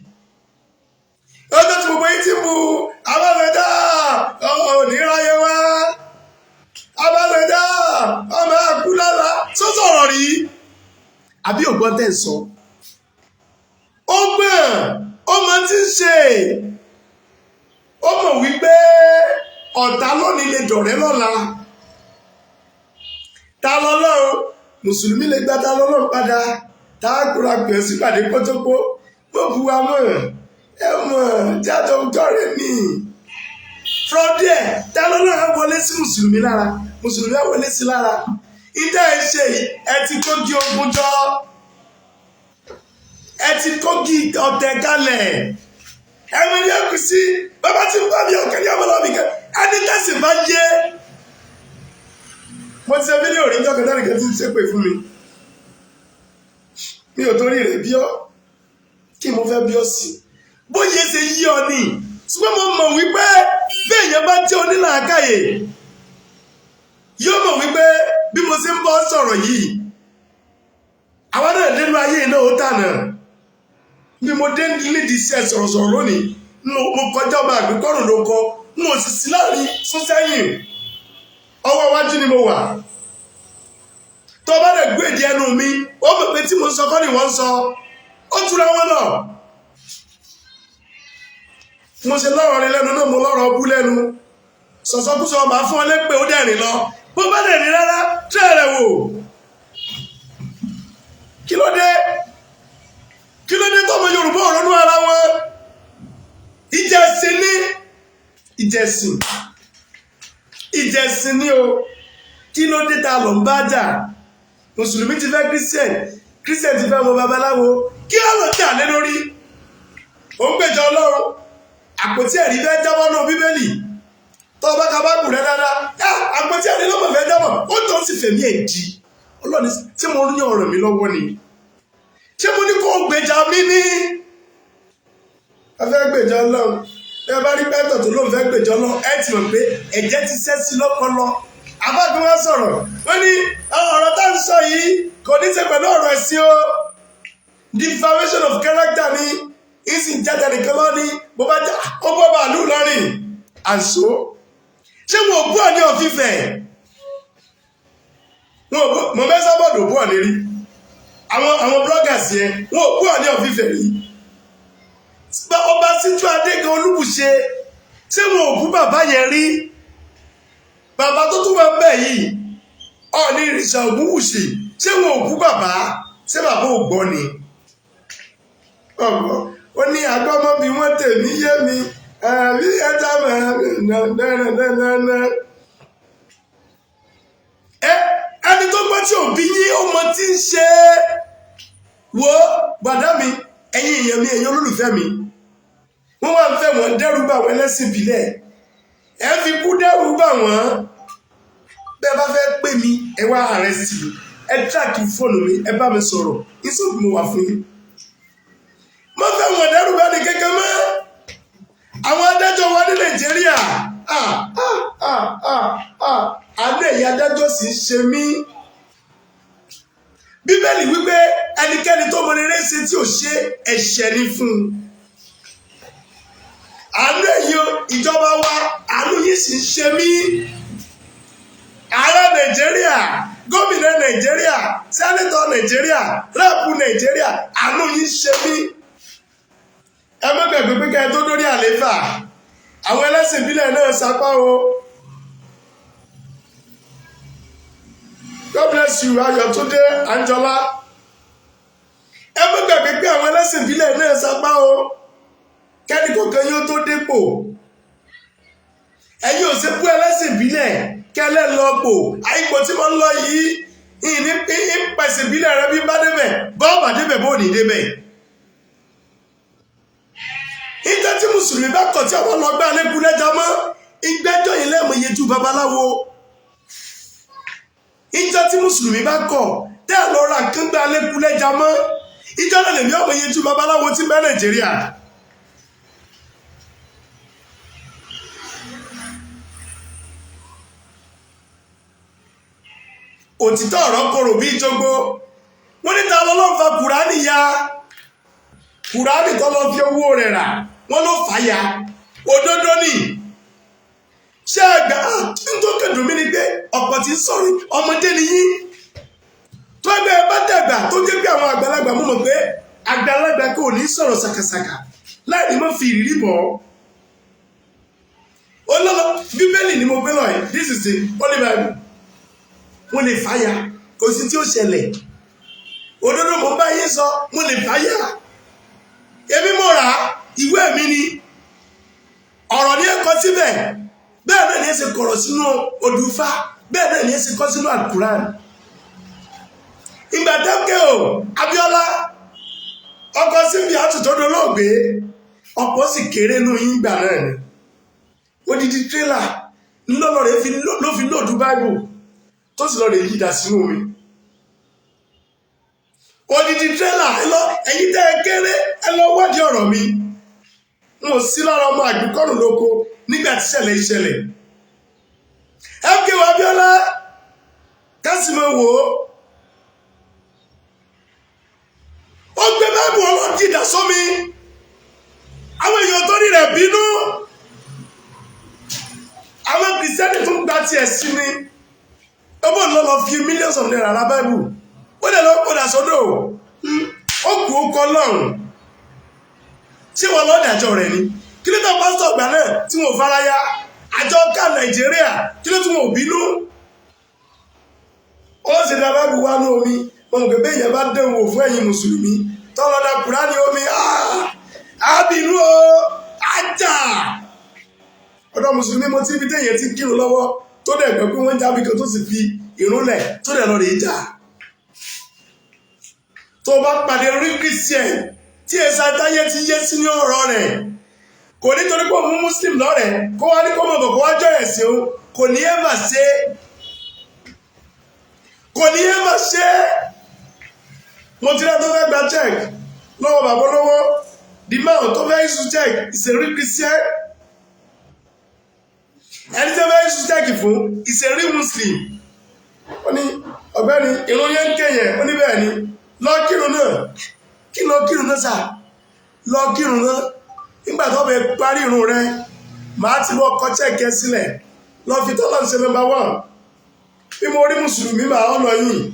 Ọjọ́ tí gbogbo yín ti bu Ọbásanjọ́, òní ráyé wá, Ọbásanjọ́ ọmọ akú lọ́la, só sọ̀rọ̀ rí? Àbí ògbọ́n tẹ̀ ń sọ? Ó gbọ́n, ó mọ tí ń ṣe, ó mọ̀ wípé ọ̀tá lónìí lè dọ̀rẹ́ lọ́la. Ta lọ́lọ́run, mùsùlùmí lè gba ta lọ́lọ́run padà, tá a kúra pè é sípàdé kótópó bó bu wa mọ̀ ẹ mọ̀ jáde ọjọ́ mi. From there, ta lọ́lọ́run á wọlé sí mùsùlùmí lára, mùsùlùmí á wọlé sí lára. Ìdá ẹ ṣe yìí, ẹ ti kógi ogun jọ, ẹ ti kógi ọ̀tẹ̀ kalẹ̀. Ẹ̀mí ni ẹ kù sí bàbá tí ń bá mi ọ̀kẹ́ ní ọmọlọ́mì kẹ́ ẹni tẹ̀sí bá yé. Mo ti ṣe fídíò rí jọ́kẹ́ tẹ́nìkan tí ń ṣépè fún mi. Mi ò torí rẹ̀ bí ọ́, kí mo fẹ́ bí ọ́ sí bóyá ṣe yí ọ ni. Ṣùgbọ́n mo mọ̀ wípé bí èèyàn bá jẹ́ onílàákàyè, yóò mọ̀ wípé bí mo ṣe ń bọ́ sọ̀rọ̀ yìí, àwọn náà nínú ayé náà ó tànà. Bí mo dé nídìí iṣẹ́ sọ̀rọ̀sọ̀rọ̀ lónìí, mo kọjá ọmọ àgbékọ́rùn ló kọ, n ò sì sí láàrin sún sẹ́yìn, ọwọ́ iwájú ni mo wà. Tó bá lè gbé èdè ẹnu mi, ó mọ̀ pé tí mo ń sọ kọ́ ni wọ́n ń sọ, ó tura wọn lọ. Mo ṣe lọ́rọ̀ rí lẹ́nu náà, mo lọ́rọ̀ ọbú lẹ́nu, sọ̀sọ́kúsọ máa fún ọ lépè, ó dẹ̀rìn lọ. Bó bá dẹ̀rìn rárá, tẹ́ rẹ̀ wò. Kí ló dé? Kí ló dé tọmọ Yorùbá ọ̀rọ̀ nú ara wọn? Ìjẹsìn ní ìjẹsìn, ìjẹsìn ní o. Kí ló dé ta lọ ń bá jà? Mùsùlùmí ti fẹ́ Christian, Christian ti fẹ́ ọmọ babaláwo. Kí á lọ jà lé lórí? Ó ń gbèjọ Ọlọ́run, àpótí ẹ̀rí fẹ́ jábọ́ náà. Bíbélì tó bá ka bá bù rẹ dáadáa, àpótí ẹ̀rí lọ́mọ fẹ́ jábọ́, ó tó sì fẹ̀mí ẹ̀ di Ọlọ́run. Tí mo ní ọ̀rọ̀ mi lọ́wọ́ ni, ṣé mo ní kó gbèjà mi ní? Ẹ fẹ́ gbèjà Ọlọ́run. Ẹ bá rí pẹ́tọ̀ tó lóun fẹ́ gbèjà Ọlọ́run, ẹ ti mọ̀ pé ẹ̀jẹ̀ ti ṣẹ́ sí lọ́pọlọ. Àbáàgbé wọn sọ̀rọ̀, wọ́n ní ọ̀rọ̀ tá à ń sọ yìí kò ní ṣe pẹ̀lú ọ̀rọ̀ ẹ̀sìn o, defamation of character ni. Ìsìn jáde nìkan lọ ní bó bá já ó bọ́ bàálù lọ́rìn àṣọ. Ṣé wọn ò bú Ọọ̀ni of Ifẹ̀? Wọn ò bú mọ mẹ́sàbọ̀dù, bú Ọọ̀ni rí? Àwọn bloggers yẹn, wọn ò bú Ọọ̀ni of Ifẹ̀ rí? Ọba Síjúadé gan Olúbùṣe, ṣé wọn ò bú bàbá yẹn rí? Bàbá tó tún máa ń bẹ̀ yìí, Ọọ̀ni ìrìṣà Ògúnwùsì, ṣé wọn ò bú bàbá? Ṣé bàbá ò gbọ́ ni? Ọgbọ́n ó ní agbọ́mọ bí wọ́n tèmi yé mi àbí ẹja mẹ́rin. Ẹ ẹni tó gbọ́ tí òbí yín, ó mọ tí ń ṣe é. Wo gbàdá mi, ẹ̀yin èèyàn mi, ẹ̀yin olólùfẹ́ mi, wọ́n wá ń fẹ́ wọ́n dẹ́rù bà wọ́n. Ẹlẹ́sìn ìbílẹ̀, ẹ fi kú dẹ́rù bà wọ́n. Bẹ́ẹ̀ bá fẹ́ pè mí, ẹ wá arrest mi, ẹ track fóònù mi, ẹ bá mi sọ̀rọ̀ ìsòkù, mo wà fún yín. Má fẹ́ wọ́n dẹ́rù bá ní kankan mọ́. Àwọn adájọ́ wa ní Nàìjíríà, ah ah ah ah ah, àánú ẹ̀yà adájọ́ sì ń ṣe mí. Bíbélì wípé ẹnikẹ́ni tó mọ rere ṣe tí ò ṣe, ẹ̀ṣẹ̀ ni fún un. Àánú ẹ̀yin ìjọba wa, àánú yìí sì ń ṣe mí. Ààrẹ Nàìjíríà, gómìnà Nàìjíríà, senator Nàìjíríà, rep Nàìjíríà, àánú yìí ń ṣe mí. Ẹ má gbàgbé pé ká ẹ tó dórí àlééfà, àwọn ẹlẹ́sìn ìbílẹ̀ náà sapá o. God bless you, Ayọ̀túndé Anjọlá. Ẹ má gbàgbé pé àwọn ẹlẹ́sìn ìbílẹ̀ náà sapá o kẹ́ni kọ̀ọ̀kan yóò tó dépò. Ẹ̀yin ò ṣe bú ẹlẹ́sìn ìbílẹ̀ kẹ́lẹ́ lọ́pọ̀ àìpò tí wọ́n ń lọ yìí, ìní ìpẹ̀sìn ìbílẹ̀ rẹ bí bá débẹ̀, bọ́ọ̀bà débẹ̀, bó ní débẹ̀. Ìjọ tí mùsùlùmí bá kọ̀ tí ọmọ lọ gbá lẹ́kùn lẹ́jà mọ́ ìgbẹ́jọ́ yìí lẹ́mọ̀ iyejú babaláwo. Ìjọ tí mùsùlùmí bá kọ̀ tẹ́ ẹ̀ lọ ra nǹkan gbá lẹ́kùn lẹ́jà mọ́, ìjọ náà lèmi ọmọ iyejú babaláwo tí mẹ́ Nàìjíríà. Òtítọ́ ọ̀rọ̀ korò bí ìjọgbó. Wọ́n ní ta lọ́lọ́ fa Kùránì ya? Kùránì tó lọ fi owó rẹ̀ rà, wọ́n ló fà ya. Òdodo ni. Ṣé ẹgbẹ́ tó kẹdùn mí ni pé ọ̀pọ̀ tí ń sọ̀rọ̀, ọmọdé ni yín. Tó ẹgbẹ́ bá dàgbà, tó jẹ́ pé àwọn àgbàlagbà, mú mọ̀ pé àgbàlagbà kò ní sọ̀rọ̀ ṣàkàṣàkà láì ní mọ́ fi ìrírí bọ̀ ọ́. Olólọ Bíbélì ni mo gbé lọ yìí. This is the Holy Bible. Wọ́n lè fàyà, kò sí tí ó ṣẹlẹ̀. Òdodo mo bá yín sọ. Mo lè fàyà, èmi mo rà á, ìwé mi ni. Ọ̀rọ̀ ní ẹ̀kọ́ síbẹ̀. Bẹ́ẹ̀ náà ni ẹ ṣe kọ̀rọ̀ sínú odùfá, bẹ́ẹ̀ náà ni ẹ ṣe kọ́ sínú Alukuran. Ìgbà tẹ́kẹ̀ o Abíọ́lá ọkọ̀ síbi àtúntò dolóògbé, ọ̀pọ̀ sì kéré nù yín gbà náà ni. Odidi tírélà ńlọ́lọ́ rẹ̀ ló fi load Bible, tó sì lọ́ọ́ rẹ̀ yídà sínú omi. Odidi tírélà. Ẹ lọ, ẹ̀yin tẹ́ ẹ kéré, ẹ lọ wádìí ọ̀rọ̀ mi. N ò sí lára ọmọ àgbékọ́rùn lóko nígbà tí ìṣẹ̀lẹ̀ ìṣẹ̀lẹ̀ MKO Abíọ́lá kásìmọ̀ wò ó. Ó gbé Bible ọlọ́dìdà sómi, àwọn èèyàn tó rí rẹ̀ bínú. Àwọn Kìrìsìtẹ́nì tún gba tiẹ̀ sí ni. Ó bọ̀ lọ́ lọ fi millions of naira ra Bible, ó lè lọ padà sódò. Ó kù, ó kọ́ lọ́rùn. Ṣé wọn lọ́ọ́ dàjọ́ rẹ̀ ni? Kí ló tó pásítọ̀ gbà náà tí wọn ò fara ya àjọ ká Nàìjíríà? Kí ló tún wọn ò bínú? Ó sì dá Bible wá ní omi. Wọn kò bẹ́ẹ̀ yẹn bá dẹ̀wò fún ẹ̀yin mùsùlùmí tọ́lọ́dà Kùránì omi ábìnú o, ájà ọ̀dọ̀ mùsùlùmí. Mo ti fi téèyàn ti kírun lọ́wọ́, tó dẹ̀ gbọ́ pé wọ́n ń jábí kan, tó sì fi ìrúnlẹ̀, tó dẹ̀ lọ rèé jà. Tó bá pàdé rí Christian tí èsì àtàyè ti yé sí ní ọ̀rọ̀ rẹ̀, kò nítorí pé òun muslim lọ́rẹ̀ kó wá ní kó mọ̀ bọ̀, kó wá jọ ẹ̀sìn o. Kò ní ẹ̀ mà ṣe, kò ní ẹ̀ mà ṣe. Mo ti rẹ́ tó fẹ́ gba check lọ́wọ́ bàbá olówó. The man tó fẹ́ issue check is a real Christian. Ẹni tó fẹ́ issue check fún is a real Muslim. Ó ní, "Ọ̀gbẹ́ni, ìrun yẹn ń kéyẹn." Ó ní, "Bẹ́ẹ̀ ni." "Lọ kírun náà." "Kí lọ kírun náà sà?" "Lọ kírun náà. Nígbà tó bẹ parí irun rẹ, màá ti wọ́ kọ́ check ẹ sílẹ̀." Lọ fi tọ́lọ̀ ṣe number one. Bí mo rí mùsùlùmí, màá ọ̀nà yìí,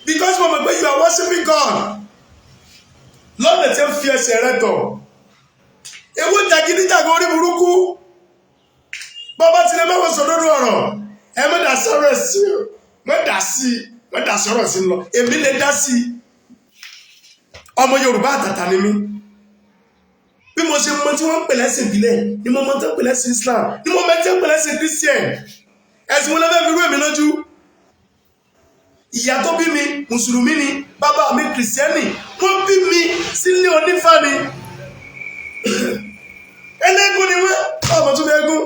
because mo mọ̀ pé you are worshiping God lọ́nà tí ó fi ẹsẹ̀ rẹ tọ̀. Ewu jàgídíjàgan, orí burúkú. Bọ́bá tí lè má wọ́n sọ lórí ọ̀rọ̀, ẹ má dá sọ̀rọ̀ sí i, má dá sí i, má dá sọ̀rọ̀ sí i lọ. Èmi lè dá sí i. Ọmọ Yorùbá àtàtà ni mí. Bí mo ṣe mọ tí wọ́n ń pè lẹ́sìn ìbílẹ̀ ni mo mọ tí wọ́n ń pè lẹ́sìn Islam, ni mo mọ tí wọ́n ń pè lẹ́sìn Christian. Ẹ̀sìn wọn lẹ́fẹ̀ẹ́ fi rú èmi lójú? Ìyá tó bí mi, mùsùlùmí ni. Bàbá mi, kìrìsìtẹ́nì. Wọ́n bí mi sílé onífá ni, ẹlẹ́gùn ni wọ́n. Ọmọ tó fẹ́ gún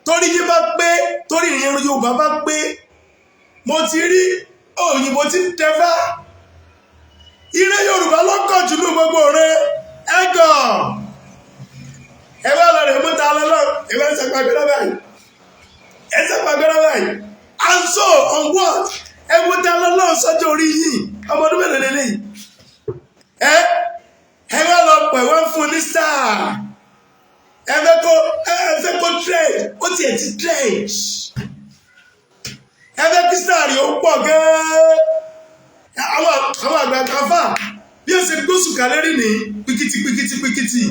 torí yín bá pé, torí ìyẹn Yorùbá bá pé. Mo ti rí òyìnbó tí ń tẹfá. Ire Yorùbá lọ́kọ̀ jù ní gbogbo rẹ. Ẹgọ̀ ẹ bá lọ rẹ̀ mú ta lọ́lọ́. Ẹ bá ń sàpàgbẹ́rẹ́ báyìí, ẹ sàpàgbẹ́rẹ́ báyìí. And so on what? Ẹ wo ta lọ́lọ́ sọ́jọ́ orí yìí. Ọmọ ọdún mélòó lélẹ́yìí? Ẹ wá lọ pẹ̀ wọ́n fún ní star. Ẹ fẹ́ kó trend, ó tiẹ̀ ti trend. Ẹ fẹ́ kí star yìí ó pọ̀ gan-an. Àwọn àgbààgbà fà bí ó ṣe gbóṣù kálẹ́rì ní pikiti pikiti pikiti.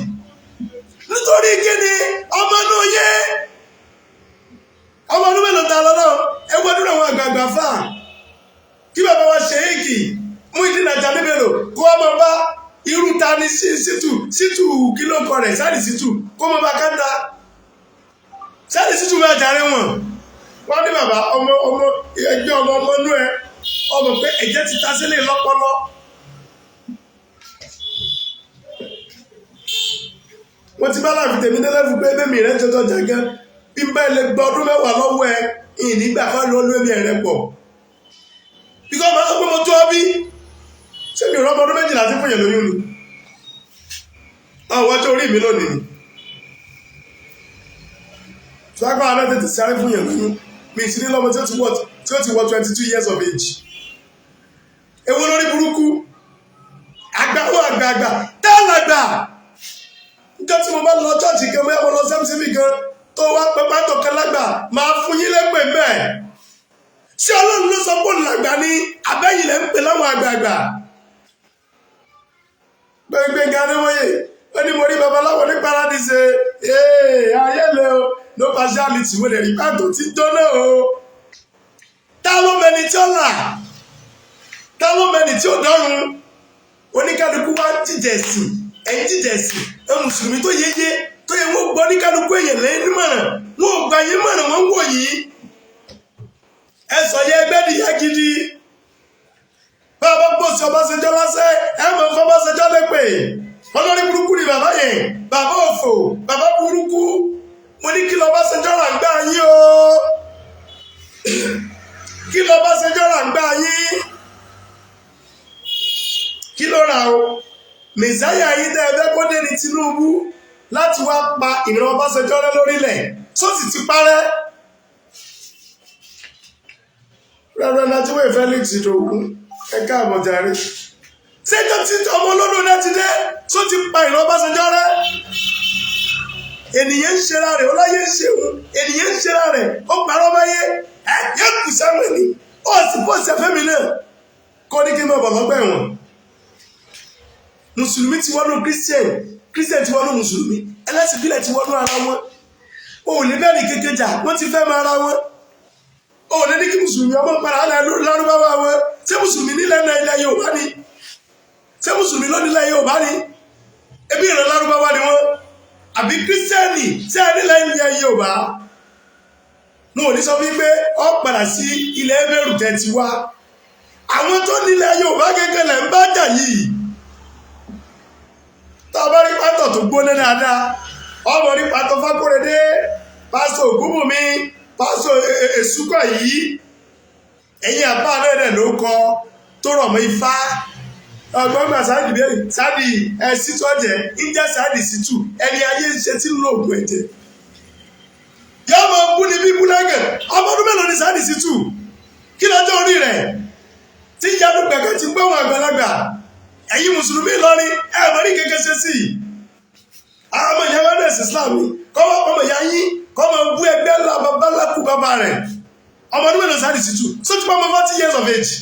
Nítorí kíni? Ọmọ náà yé ọmọ ọdún mélòó ta lọ́nà? Ẹ gbọ́dọ̀ àwọn àgbààgbà fà kí bàbá wa ṣe é kì Muyideen Ajani Bello, kó ọmọ bá irú ta ni Sítù Sítù, kí ló kọ rẹ̀, Sáàdì Sítù, kó mọ bá káńtà. Sáàdì Sítù máa jàre wọn. Wọ́n ní bàbá ọmọ ọmọ ẹgbẹ́ ọmọ ọmọ inú ẹ, ọmọ pé ẹ̀jẹ̀ ti ta sílẹ̀ lọ́pọlọ. Wọ́n ti bá láàfin tèmi délẹ́ fún pé bẹ́ẹ̀ mi rẹ̀ jọjọ jàgán. Bí n bá lè gba ọdún 10 lọ́wọ́ ẹ ìnígbà kan ló lómi ẹ̀rẹ́ pọ̀. Bíkọ́ máa sọ pé mo tó ọ bí ṣé mi ò rọ́mọ ọdún 12 tí fún yẹn lóyún ni àwọn ọjọ́ orí mi lónìí ni ṣáàpá alẹ́ tètè sáré fún yẹn lóyún. Mi sì ní lọ́mọ tí ó ti wọ́ tí ó ti wọ 22 years of age. Èwo lórí burúkú àgbàwọ̀ àgbààgbà tẹ́lẹ̀gbà? Níjọ́ tí mo bá lọ church kan, bóyá mo lọ sẹ́mísẹ́mí kan, tó wá pẹ́ pátọ̀ kan lágbà, máa fún yín lẹ́pẹ̀ bẹ́ẹ̀. Ṣé Ọlọ́run ló sọ pé òun làgbà ni, àbẹ́yìn lẹ́ ń pè láwọn àgbààgbà? Gbẹ̀ngbẹ̀ngà Adéwòye ó ní mo rí babaláwo ní paradise. Ee, ayé le o. No partiality. Mo lè rí pàtó tí jóná o. Ta ló mẹni tí ó là? Ta ló mẹni tí ó dọ́run? Oníkálukú wá jíjẹ sí ẹ̀ ń jíjẹ sí ẹ. Mùsùlùmí tó yeye tó yẹ, wọ́n gbọ́ oníkálukú èèyàn lẹ́yìn nímọ̀ràn, wọ́n ò gbà yín mọ̀ràn, wọ́n ń wò yín. Ẹ sọ yẹ ẹgbẹ́ nìyá gidi. Bá a bá pòsì Ọbásanjọ́ lásẹ̀, ẹ mọ̀ fún Ọbásanjọ́ lépè. Olórí burúkú ni bàbá yẹn, bàbá òfò, bàbá burúkú. Mo ní kí lọ́básanjọ́ rà ń gbà yín o? Kí lọ́básanjọ́ rà ń gbà yín? Kí ló rà o? Mẹ̀sáyà yín tẹ́ ẹ fẹ́ kó dé ní Tinubu láti wá pa ìran Ọbásanjọ́ rẹ́ lórílẹ̀, sósì ti parẹ́. Reverend Ajíwèé Felix Ìdòwú, ẹ káàbọ̀ jàre. Ṣéjọ́ tí ọmọ olódò náà ti dé tó ti pa ìran Ọbásanjọ́ rẹ́? Ènìyàn ń ṣera rẹ̀, ọláyé ń ṣeun. Ènìyàn ń ṣera rẹ̀, ó parọ́ báyé. Ẹ yẹ kù sẹ́wọ̀n ni ó sì bó ṣe fẹ́mi náà kọ́ ní kí n máa bọ̀ lọ́gbà ẹ̀wọ̀n. Mùsùlùmí ti wọnú Christian, Christian ti wọnú mùsùlùmí, ẹlẹ́sìn ìbílẹ̀ ti wọnú ara wọn. O ò lè bẹ́ẹ̀ ní kékeré jà, wọ́n ti fẹ́ máa ara wọn. O ò lè ní kí mùsùlùmí ọmọ padà lárúbáwá wọn. Ṣé mùsùlùmí nílẹ̀ náà ilẹ̀ Yorùbá ni? Ṣé mùsùlùmí ló nílẹ̀ Yorùbá ni? Ebi ìran lárúbáwá ni wọ́n. Àbí kírísítẹ́nì, ṣé ẹ nílẹ̀ ilẹ̀ Yorùbá? Wọn ò ní sọ fún yín pé ọ padà sí ilẹ̀ Ẹbẹ̀rù tẹ́ ti wá. Àwọn tó nílẹ̀ Yorùbá gẹ́gẹ́ lẹ̀ ń bá jà yìí. Tá a bá rí pátọ̀ tó gbóná dáadáa, ọmọ rí pátọ̀ Fákóredé, pásítọ̀ Ògúnbùnmi, pásítọ̀ Èsúkọ̀ yìí, ẹ̀yìn àbá rẹ̀ ló kọ tó rọ̀ mọ́ Ifá. Ọgbọ́n gbà sáàdì bẹ́ẹ̀ sáàdì ẹ̀ sítú ọ̀jẹ̀ ń jẹ́ sáàdì sítú. Ẹni ayé ń ṣe tí ń lo ògùn ẹ̀jẹ̀ yóò mọ kú ní bíbú lẹ́gẹ̀. Ọmọ ọdún mélòó ni sáàdì sítú? Kí lọ́jọ́ orí rẹ̀ tí ìyanu gbẹ̀gẹ̀ ti gbọ́ wọn àgbàlagbà? Ẹ̀yin mùsùlùmí Ìlọrin, ẹ̀ mọ̀ ní kékeré ṣe sí i. Àwọn ọmọ ìyá wọn ẹ̀sìn Islam kọ́ ọmọ ìyá yín kọ́ ọmọ bú ẹgbẹ́ ńlá bàbá lákù bàbá rẹ̀. Ọmọ ọdún mélòó sáàdì sítú? Sójú pé ọmọ 40 years of age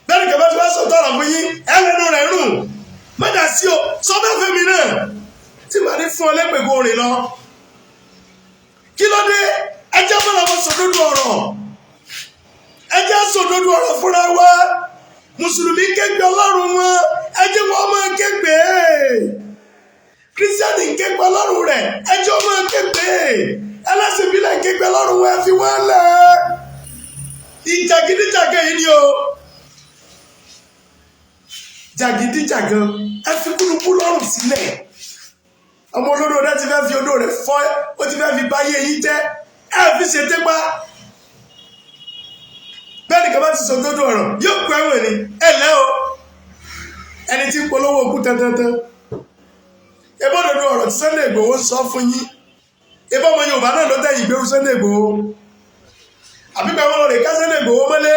bẹ́ẹ̀ni. Kẹfẹ́ tí wọ́n sọ tọrọ fún yín, ẹlẹ́nu rẹ̀ rùn mọ́jà sí o. Sọ bẹ́ẹ̀ fẹ́mi náà tí màá ní fún ọ lẹ́pẹ̀ kó rìn lọ. Kí ló dé? Ẹjẹ́ bọ́lá wọn sòdodo ọ̀rọ̀, ẹjẹ́ sòdodo ọ̀rọ̀ fúnra wa. Mùsùlùmí képe Ọlọ́run wọn, ẹjẹ́ wọn máa képe. Kírísítẹ́nì képe Ọlọ́run rẹ̀, ẹjẹ́ wọn máa képe. Ẹlẹ́sìn ìbílẹ̀ képe Ọlọ́run wọn, ẹ fi wọ́n lẹ̀. Ìjàgídíjàgan yìí ni o, jàgídíjàgan. Ẹ fi kúlukú lọ́rùn sílẹ̀. Ọmọ olódò rẹ ti fẹ́ fi odò rẹ̀ fọ́, ó ti fẹ́ fi báyé yín jẹ́. Ẹ fi ṣe tépa bẹ́ẹ̀ ni. Kaba ti sọ dodo ọ̀rọ̀, yóò kó ẹ̀wọ̀n ni. Ẹ lẹ́ o, ẹni tí ń polówó òkú tantantan. Ebó dodo ọ̀rọ̀ tí Sunday Igboho sọ fún yín, ebó ọmọ Yorùbá náà ló tẹ̀yìn ìgbérú Sunday Igboho. Àbí bẹ́ẹ̀ wọ́n lọ rè ká Sunday Igboho mọ́lé,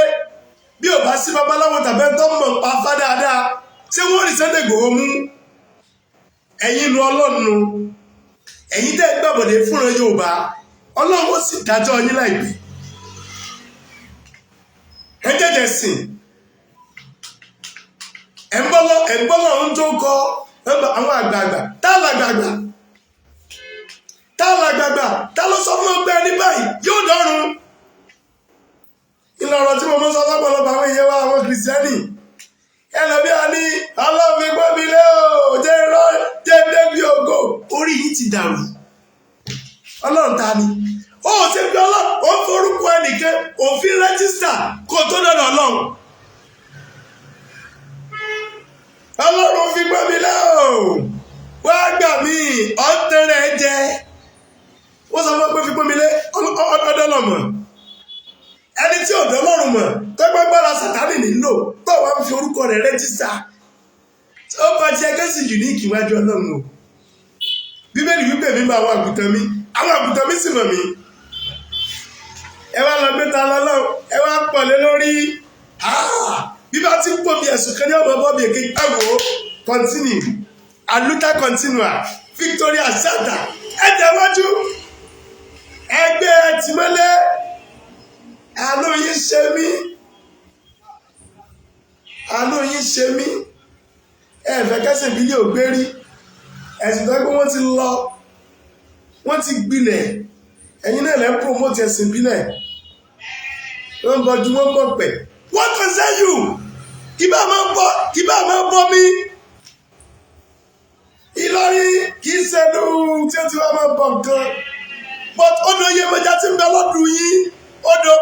bí ò bá sí babaláwo tàbí ẹni tó mọ̀ pa fá dáadáa, ṣé wọ́n rí Sunday Igboho mú? Ẹ̀yin nu Ọlọ́run, ẹ̀yin tẹ́ gbàbọ̀dé fúnra Yorùbá, Ọlọ́run ó sì dájọ́ yín láìpẹ́. Ẹ jẹ́jẹ́ sìn, ẹ̀ ń bọ́lọ́, ẹ̀ ń bọ́lọ́ ń tó kọ àwọn àgbààgbà. Tá làgbààgbà? Tá làgbààgbà? Tá ló sọ fún ọgbẹ́ ẹni báyìí yóò dọ́run? Ìlọrọ tí mo mọ sọ lọ́pọ̀lọpọ̀ àwọn èèyàn wa, àwọn Kìrìsìtẹ́nì ẹlòmí a ní Ọlọ́run fi gbọ́ mi lé o, jẹ́ irọ́, jẹ́ débi ògo. Orí yìí ti dàrú. Ọlọ́run ta ni ó ṣe fi Ọlọ́run? Ó ń forúkọ ẹnìkan òfin register kó tó dọ̀dọ̀ Ọlọ́run. Ọlọ́run fi gbọ́ mi lé o, wá gbà mí, ọ̀tẹ̀rẹ̀ jẹ́. Wọ́n sọ fún ọ pé fi gbọ́ mi lé ọdọ́ lọ́mọ ẹni tí ọ̀dọ́ lọ́rùn mọ̀ tọ́gbẹ́ gbára Sàtánì nílò tó wá ń fi orúkọ rẹ̀ register. Ó kọ tí ẹgbẹ́ sì unique iwájú Ọlọ́run o. Bíbélì wípé mi bá àwọn àgùntàn mi, àwọn àgùntàn mi sì mọ̀ mí. Ẹ wá lọ gbé ta lọ́lọ́run, ẹ wá pọ̀ lé lórí. Bí bá ti ń pò bí ẹ̀sùn kan ní ọmọ bọ́ọ̀bì èké. Ẹ wò ó, continue, aluta continua, victoria sata. Ẹ tẹ̀wájú, ẹgbẹ́ ẹtìmọ́lé. Àánú yín ṣe mí, àánú yín ṣe mí. Ẹ fẹ́ kẹ́sìn ìbílẹ̀ ò gbérí. Ẹ̀sìn tó pé wọ́n ti lọ, wọ́n ti gbilẹ̀, ẹ̀yin náà lẹ́ ń promote ẹ̀sìn ìbílẹ̀. Wọ́n ń bọjú, wọ́n ń bọ̀ pẹ̀. What concern you? Kí bá máa bọ́, kí bá máa bọ́ mí. Ìlọrin kì í ṣẹlú tí ó ti wá máa bọ̀ nǹkan, but odò Yemọja ti ń bẹ lọ́dún yín. Odò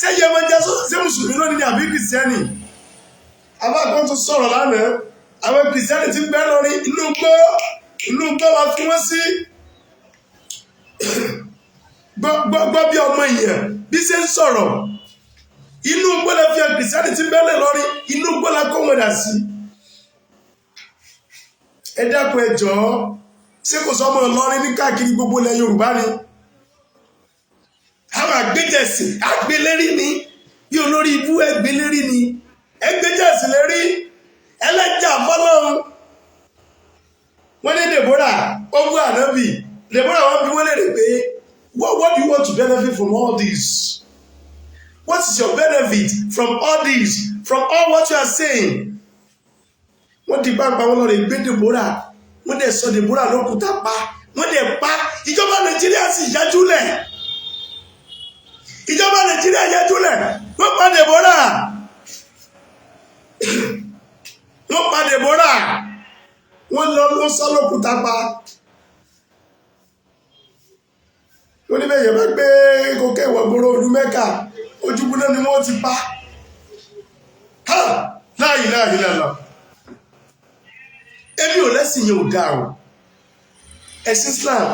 ṣé Yemọja, ṣé mùsùlùmí lónìí ni àbí kìrìsìtẹ́nì? Abákan tún sọ̀rọ̀ lánàá. Àwọn kìrìsìtẹ́nì ti ń bẹ lórí inú gbó, inú gbó la fi wọ́n sí. Gbọ́ bí ọmọ èèyàn bí ṣe ń sọ̀rọ̀. Inú gbó la fi àwọn kìrìsìtẹ́nì ti ń bẹ lórí, inú gbó la kó wọn dà sí. Ẹ dákun, ẹ jọ̀ọ́, ṣé kò sọmọ Ìlọrin ní káàkiri gbogbo ilẹ̀ Yorùbá ni? Àwọn àgbéjẹsìn àgbélérí ni bí olórí ibú. Ẹgbélérí ni, ẹgbéjẹsìn lérí ẹlẹ́jà fọlọ́run. Wọ́n ní Deborah ó bú ànábì. Deborah, wọ́n bí wọ́n lè rè pé, what do you want to benefit from all this? What is your benefit from all this, from all what you are saying? Wọ́n di pàápàá wọn lọ rè gbé Deborah. Wọ́n dẹ̀ sọ Deborah lókùúta pa, wọ́n dẹ̀ pa. Ìjọba Nàìjíríà sì yájú lẹ̀, ìjọba Nàìjíríà yájú lẹ̀. Wọ́n pa Deborah, wọ́n pa Deborah, wọ́n lọ ló sọ lókùúta pa. Wọ́n ní bẹ́ẹ̀ yẹn bá gbé kókè ìwọ̀gbọ́rọ̀ olú Mẹ́kà, ojúbú náà ni wọ́n ti pa. Ha, láàyè láàyè lọ́lọ́. Èmi ò lẹ́sìn yẹn ò dáa o. Ẹ̀sìn Islam,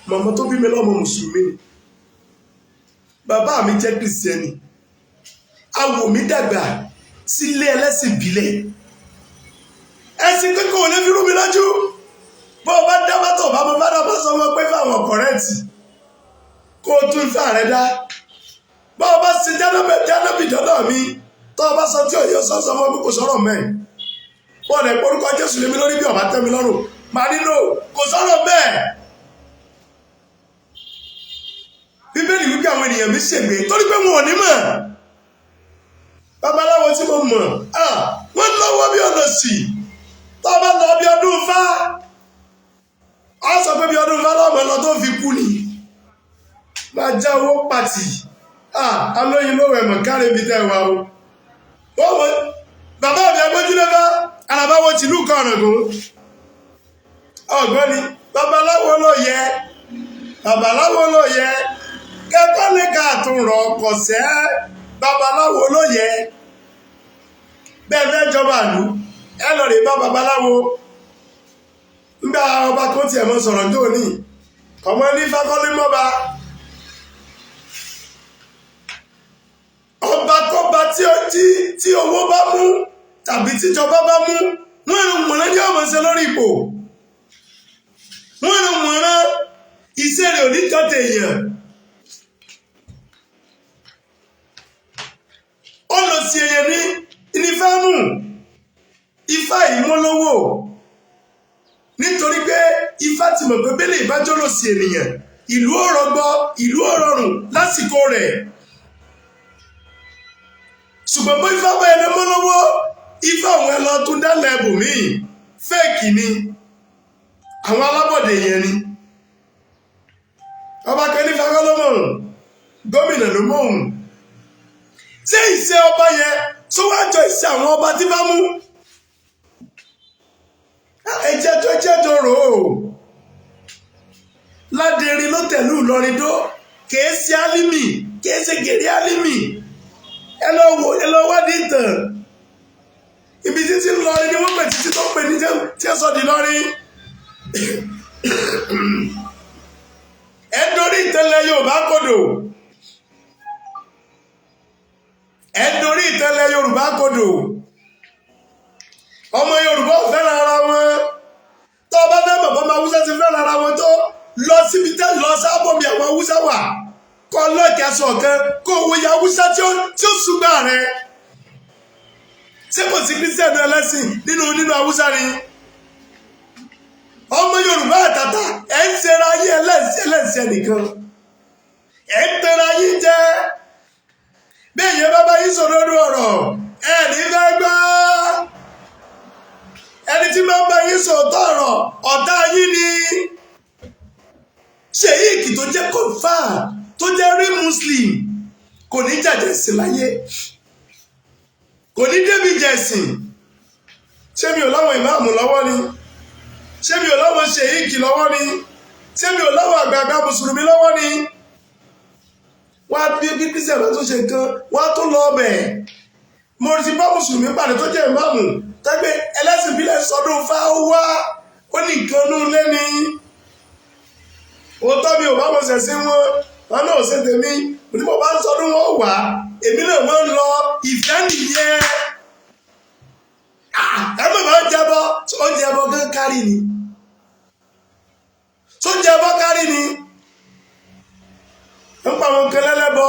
màmá tó bí mi lọ́mọ mùsùlùmí ni, bàbá mi jẹ́ kìrìsìtẹ́nì. Awò mi dàgbà sílé ẹlẹ́sìn ìbílẹ̀. Ẹ̀sìn kíkọ́ ò lè fi rú mi lójú. Bó o bá dábàá tó o bá mo bá dábàá sọ wọn pé fáwọn correct, kó o tún ifá rẹ dá. Bó o bá ṣe jánábì dọ́dọ̀ mi, tó o bá sọ tí òye sọ, sọ fún mi, kò sọ̀rọ̀ mẹ́rin. Wọ́n lè porúkọ Jésù lé mi lórí, bí ọba tẹ́ mi lọ́rùn, màá nínú kò sọ̀rọ̀ bẹ́ẹ̀. Bíbélì wípé àwọn ènìyàn mi ṣègbè torí pé wọn ò ní mọ̀. Babaláwo tí mo mọ̀, wọ́n lọ́wọ́ bí ọ̀nà sí. Tó bá lọ bí ọdún fá, ọ sọ pé bí ọdún fá lọ́mọ lọ tó fi kú ni, máa já owó pàtì. Alóyin ló wẹ̀ mọ̀ káre bí tẹ́ wa o. Bàbá mi agbójúlẹ́fà alábáwo tìlú kan ọ̀ràngún ọ̀gbọ́n ni. Babaláwo ló yẹ, babaláwo ló yẹ kẹ́kọ̀ọ́ lè ká àtúnrọ̀ ọkọ̀ sẹ́. Babaláwo ló yẹ bẹ́ẹ̀ fẹ́ jọba àlú, ẹ lọ rè bá babaláwo. Nígbà ọba kan tiẹ̀ mọ́ sọ̀rọ̀ tó ní ọmọ ní fakọ́lé mọ́ba, ọba kọ́ba tí owó bá mú tàbí tíjọba bá mú, wọ́n rìn wọ̀nrán ní ọmọ ṣe lórí ipò. Wọ́n rìn wọ̀nrán, iṣẹ́ rẹ̀ ò ní jọ tèèyàn. Ó lọ sí èèyàn ní ìnífẹ́ mú ifá yìí mọ́ lówó, nítorí pé ifá ti mọ̀ pé bẹ́lẹ̀ ìbájọ́ lọ sí ènìyàn, ìlú ò rọgbọ, ìlú ò rọrùn lásìkò rẹ̀. Ṣùgbọ́n bó ifá bá ẹni mọ́ lọ́wọ́, ifá òun ẹ lọ tún dálẹ̀ ẹbùnmíì, fẹ́ẹ̀kì ni, àwọn alábọ̀dé yẹn ni. Ọba kan ní fakọ́ ló mọ̀ òun, gómìnà ló mọ̀ òun. Ṣé ìṣe ọba yẹn tó wá jọ ìṣe àwọn ọba tí bá mú? Ẹjẹ́ tó jẹ́ tó rò ó. Ládẹrin ló tẹ̀lú Ìlọrin dó, kìí ṣe Álímì, kìí ṣe gèrè Álímì. Ẹ lọ wò, ẹ lọ wádìí ìtàn. Ibi títí Ìlọrin ni wọ́n pè títí tó pè ní tí ẹ sọ di Ìlọrin. Ẹ dorí ìtẹ̀lẹ̀ Yorùbá kodò. Ẹ dorí ìtẹ̀lẹ̀ Yorùbá kodò. Ọmọ Yorùbá ò fẹ́ràn ara wọn. Tó o bá fẹ́ mọ̀ bọ́mọ Haúsá ti fẹ́ràn ara wọn tó, lọ síbi tẹ́ lọ sábọ̀ bí àwọn Haúsá wà. Kọ́ lọ́ọ̀kì aṣọ kan kó owó ya Haúsá tí ó ṣùgbọ́n rẹ̀. Ṣé kò sí Christian ẹlẹ́sìn nínú Haúsá ni? Ọmọ Yorùbá àtàtà, ẹ̀ ń ṣera ayé ẹlẹ́sìn nìkan, ẹ̀ ń tẹra yín jẹ́. Bí èèyàn bá bá yín sòdodo ọ̀rọ̀, ẹ̀ ní fẹ́ gbọ́. Ẹni tí máa ń bá yín sòótọ́ ọ̀rọ̀, ọ̀tá yín ni. Sheik tó jẹ́ confam, tó jẹ́ rí Muslim, kò ní jàjẹ́ sí láyé, kò ní débi jẹ̀sìn. Ṣé mi ò láwọn ìmáàmù lọ́wọ́ ni? Ṣé mi ò láwọn sheik lọ́wọ́ ni? Ṣé mi ò láwọn àgbààgbà mùsùlùmí lọ́wọ́ ni? Wọ́n á bí bí Christian bá tún ṣe nǹkan, wọ́n á tún lọ ọbẹ̀. Mo ti bá mùsùlùmí pàdé tó jẹ́ ìmáàmù tẹ́gbẹ́ ẹlẹ́sìn ìbílẹ̀ sọdún fáwá, ó ní nǹkan nú lẹ́ni òótọ́. Mi ò bá wọn ṣẹ̀sìn wọn, wọn náà ṣe tèmi. Mo ní mo bá ń sọdún, wọn wà, èmi náà máa ń lọ. Ìfẹ́ nìyẹn. Ẹ mọ̀ máa ń jẹbọ. Ó jẹbọ gán kárí ni, tó jẹbọ kárí ni, ń pa àwọn kan lẹ́lẹ́bọ,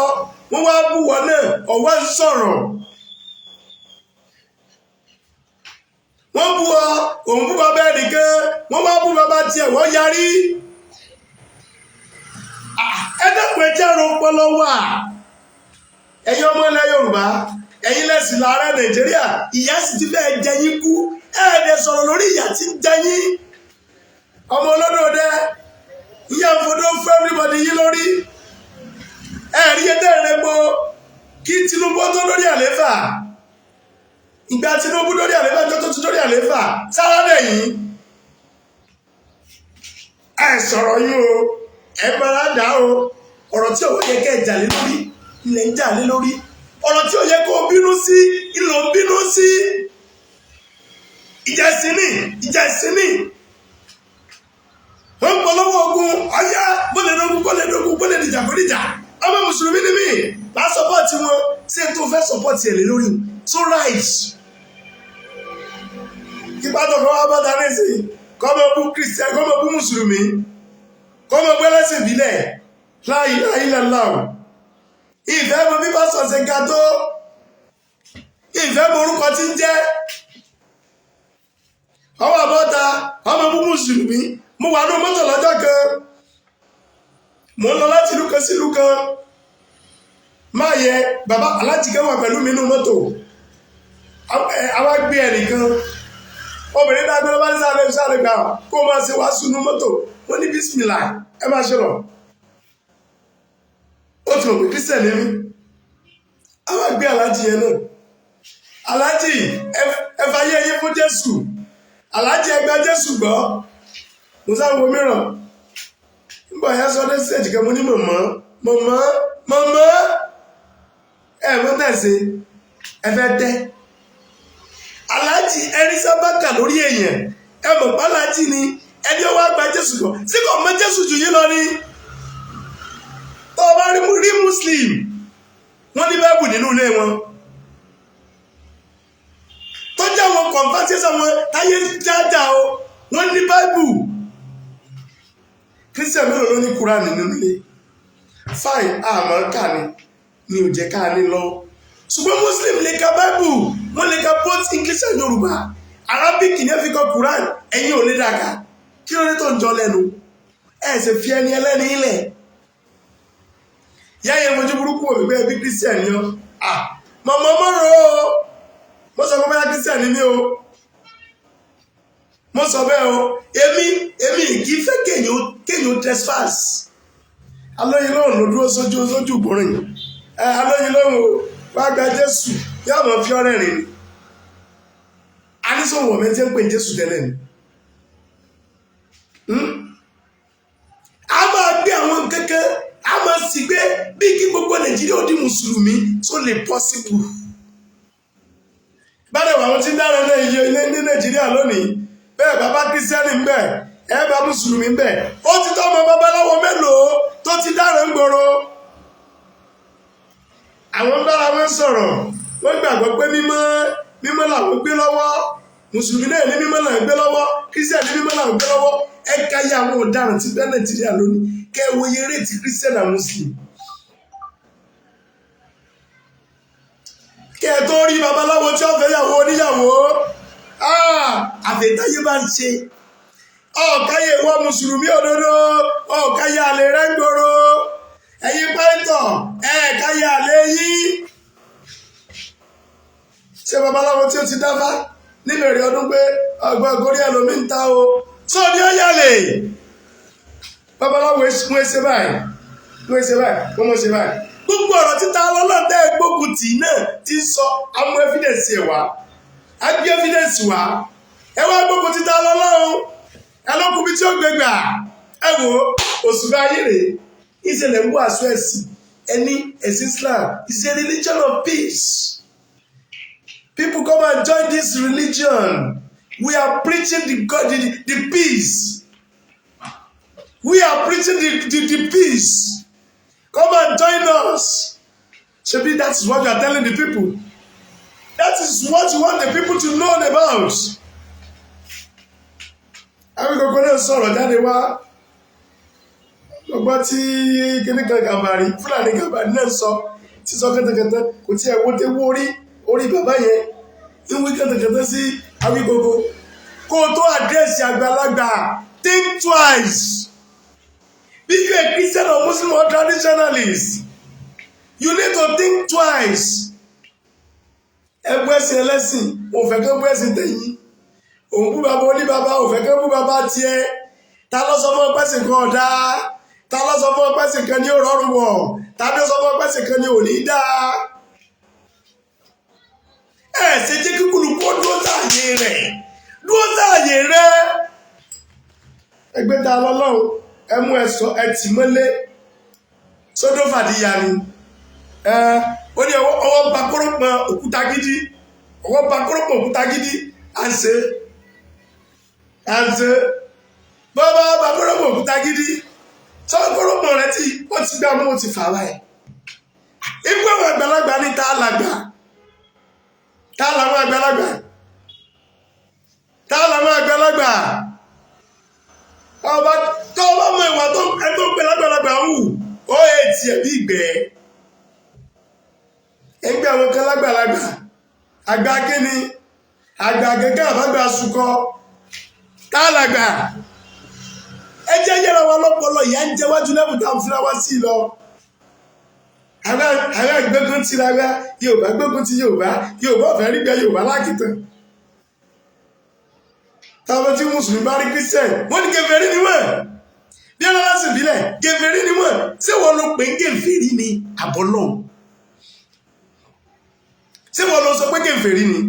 wọ́n wá bú wọn náà, ọ̀wá ń sọ̀rọ̀. Wọ́n bú ọ, òun bú bàbá ẹnìkan, wọ́n wá bú bàbá tiẹ̀, wọ́n yarí. Ẹ dẹ́kun, ẹ jẹ́ àrùn ọpọlọ wà. Ẹ̀yin ọmọ ilẹ̀ Yorùbá, ẹ̀yin lẹ́sìn láàárẹ̀ Nàìjíríà, ìyà sì ti fẹ́ jẹ yín kú. Ẹ̀ẹ́dẹ̀ sọ̀rọ̀ lórí ìyà tí ń jẹ yín. Ọmọ olódòdẹ ìyá ń fọdọ́ fún everybody yín lórí. Ẹ̀rí ẹ̀dẹ́ rẹ̀ gbọ́ kí Tinubu tó lórí àléfà. Ìgbà Tinubu lórí àléfà, tó ti lórí àléfà sára dẹ̀yìn, ẹ sọ̀rọ̀ yín o, ẹ bára dà o. Ọ̀rọ̀ tí ò yẹ kẹ́ ẹ jà lé lórí ilẹ̀ ń jà lé lórí, ọ̀rọ̀ tí ò yẹ kó o bínú sí ìlò ń bínú sí. Ìjà ìsinmi, ìjà ìsinmi, wọ́n ń polówó ogun ọ̀yá, bólè dógún, bólè dógún, bólè dìjà, kó dìjà. Ọmọ mùsùlùmí ni mí, bá support wọn. Ṣé tó fẹ́ support ẹ̀ lé lórí so right? Kí pátọ̀ kan wá bọ́ta nísìnyí, kọ́mọ bú Christian, kọ́mọ bú mùsùlùmí, kọ́mọ gbẹ́lẹ́sìn ìbílẹ̀ láì láì lọ́lọ́. Ìfẹ́ mọ bí pásọ̀ ṣe ga tó, ìfẹ́ mọ orúkọ tí ń jẹ́, ọwọ́ àbọ́ta ọmọ bú mùsùlùmí. Mo wà ní mọ́tò lọ́jọ́ kan, mo ń lọ láti ìlú kan sí ìlú kan. Máa yẹ bàbá alájìká wà pẹ̀lú mi nínú mọ́tò. Àwa gbé ẹnìkan, obìnrin náà gbé lọ́ba ní sáré sáré gbà kó máa ṣe wàásù nínú mọ́tò. Wọ́n ní bísímìlà, ẹ máa ṣe lọ. Ó ti mọ̀ pé Christian ni mí. Àwa gbé alájì yẹn náà. Alájì, ẹ fàyè yín fún Jésù. Alájì, ẹ gba Jésù gbọ́. Mo sáwọn mìíràn nígbà yẹn sọ dé stage kan, mo ní mọ̀mọ́, mọ̀mọ́, mọ̀mọ́, ẹ mọ́ tẹ̀sí, ẹ fẹ́ tẹ́ aláàjì ẹni sábàkà lórí èèyàn. Ẹ mọ̀ pálájì ni ẹni ó wá gba Jésù gbọ́ sí, kò mọ Jésù jù yín lọ ni. Tó o bá rí Muslim, wọ́n ní Báìbù nínú ilé wọn tó jẹ́ àwọn conversion wọn táyé dáadáa o, wọ́n ní Báìbù. Christian mélòó ló ní Kúránì nínú ilé? Fine, àmọ́ ká ní ni ò jẹ́ ká ní lọ, ṣùgbọ́n Muslim lè ka Bible, wọ́n lè ka both English and Yorùbá, Arabic ní ẹ fi kọ Quran. Ẹ̀yin ò lè dàgà. Kí ló dé tó ń jọ lẹ́nu? Ẹ̀ ṣe fi ẹni ẹlẹ́ni ilẹ̀ yá yẹn mojú burúkú wò mí pé ẹbí Christian ni ọ́. Ah, mọ̀mọ́ mọ́rọ̀ o, mo sọ fún bóyá Christian ni mí o, mo sọ bẹ́ẹ̀ o. Èmi kì í fẹ́ kéèyàn trespass. Alóyin lóhùn ló dúró sójú ìgbórin ẹ. Alóyin lóhùn o, wá gba Jésù, yóò mọ̀ fi ọ̀rẹ́ rìn ni. Anísòwò ọ̀mẹ́ tí ń pè ní Jésù tẹ́lẹ̀ ni. A máa gbé àwọn kankan, a máa sì gbé bí kí gbogbo Nàìjíríà ó di mùsùlùmí tó lè possible. Báyọ̀ àwọn tí ń dára náà iye ilé ní Nàìjíríà lónìí, bẹ́ẹ̀ bàbá Christian ń bẹ, ẹ bá mùsùlùmí ń bẹ. Ó ti tọ́ ọmọ babaláwo mélòó tó ti dára ń gbòòrò. Àwọn bára wọn sọ̀rọ̀, wọ́n gbàgbọ́ pé mímọ́ mímọ́ làwọn gbé lọ́wọ́. Mùsùlùmí náà ní mímọ́ làwọn gbé lọ́wọ́, Christian ní mímọ́ làwọn gbé lọ́wọ́. Ẹ ká yé àwọn ọ̀daràn tí bẹ́ẹ̀ Nàìjíríà lónìí, kẹ́ ẹ wo iye rate Christian and Muslim. Kí ẹ tó rí babaláwo tí ó fẹ́ yàwó oníyàwó, àfẹ́táyé bá ń ṣe ọ̀káyé ìwọ mùsùlùmí òdodo, ọ̀káyé àlè rẹ̀ ń gbòòrò. Ẹ̀yin pẹ́ńtọ̀, ẹ̀ẹ́káyé àlè yín. Ṣé babaláwo tí ó ti dáfá níbẹ̀rẹ̀ ọdún pé ọgbọ́n gorí ẹlòmí ń ta o tó ní ó yàlè? Babaláwo wọ́n ṣe báyìí, wọ́n ṣe báyìí, wọ́n ṣe báyìí. Gbogbo ọ̀rọ̀ títa ọlọ́dẹ gbógun tì náà ti sọ, amú evidence ẹ̀ wá, á gbé evidence wá. Ẹ wá gbógun títa ọlọ́run, ẹ lọ́kùnrin tí ó gbégbà. Ẹ wò ó, òṣùbà ayé rèé. Ìṣẹ̀lẹ̀ ń wàásù ẹ̀sìn ẹni, ẹ̀sìn Islam is a religion of peace. People come and join this religion. We are preaching the God, the peace. We are preaching the peace. Come and join us. Ṣebí that is what you are telling the people? That is what you want the people to know about. Awíkoko náà sọ̀rọ̀ jáde wá. Ọgbọ́n tí kíní kan Gàmbàrí, Fúlàní Gàmbàrí náà sọ, tí sọ kẹ́tẹ̀kẹ́tẹ́, kò tí ẹ̀ wó dé wó orí orí bàbá yẹn ń wí kẹ́tẹ̀kẹ́tẹ́ sí Awíkoko. Kó o tó address àgbàlagbà, think twice. Be you a Christian or Muslim or traditionalist, you need to think twice. Ẹgbẹ́ ẹ̀sìn ẹlẹ́sìn, òfẹ́ kan bú ẹ̀sìn tẹ̀yìn. Òun bú bàbá oníbàbá, òfẹ́ kan bú bàbá tiẹ̀. Ta ló sọ fún ọ pẹ́sìn kan ọ̀dá? Ta ló sọ fún ọ pẹ́sìn kan ní òrọ̀rùn wọ̀? Ta ló sọ fún ọ pẹ́sìn kan ní òní dáa? Ẹ ṣe jẹ́ kíkúlù kó dúró sáàyè rẹ̀, dúró sáàyè rẹ̀. Ẹgbẹ́ ta lọ́lọ́run, ẹ mú ẹ̀sọ́ ẹ tì mọ́lé sódò fàdíyà ni. Ẹ ó ní ọwọ́ ba kórópọn òkúta gidi, ọwọ́ ba kórópọn òkúta gidi. À ń ṣe, à ń ṣe bọ́bá ba kórópọn òkúta gidi sọ kórópọn rẹ tí ó ti gbá mú, ó ti fà báyìí. Ikú àwọn àgbàlagbà ní tá a làgbà, tá a làwọn àgbàlagbà, tá a làwọn àgbàlagbà. Ọba tó ọba mọ ìwà tó ẹ tó ń pè lágbàlagbà ń wù ó, ètì ẹ̀ bí ìgbẹ́. Ẹgbẹ́ àwọn kan lágbàlagbà, àgbà kíni? Àgbà gẹ́gẹ́ àbágbà sùkọ, tá a làgbà. Ẹ jẹ́ yẹra wa lọ́pọlọ. Ìyá ń jẹ wájú lẹ́bù tá à ń fira wá sí lọ. Àwọn gbógun ti ra wá, Yorùbá gbógun ti Yorùbá, Yorùbá ọ̀fẹ́ rí gbẹ Yorùbá lákìtàn. Táwọn tí mùsùlùmí bá rí Christian, wọ́n ní kèfèrí ni wọ́n. Bí ọlọ́lá sì bílẹ̀, kèfèrí ni wọ́n. Ṣé wọ́n ló pè ń kèfèrí ni àbọ̀lọ́? Ṣé wọ́n ló sọ pé kèfèrí ni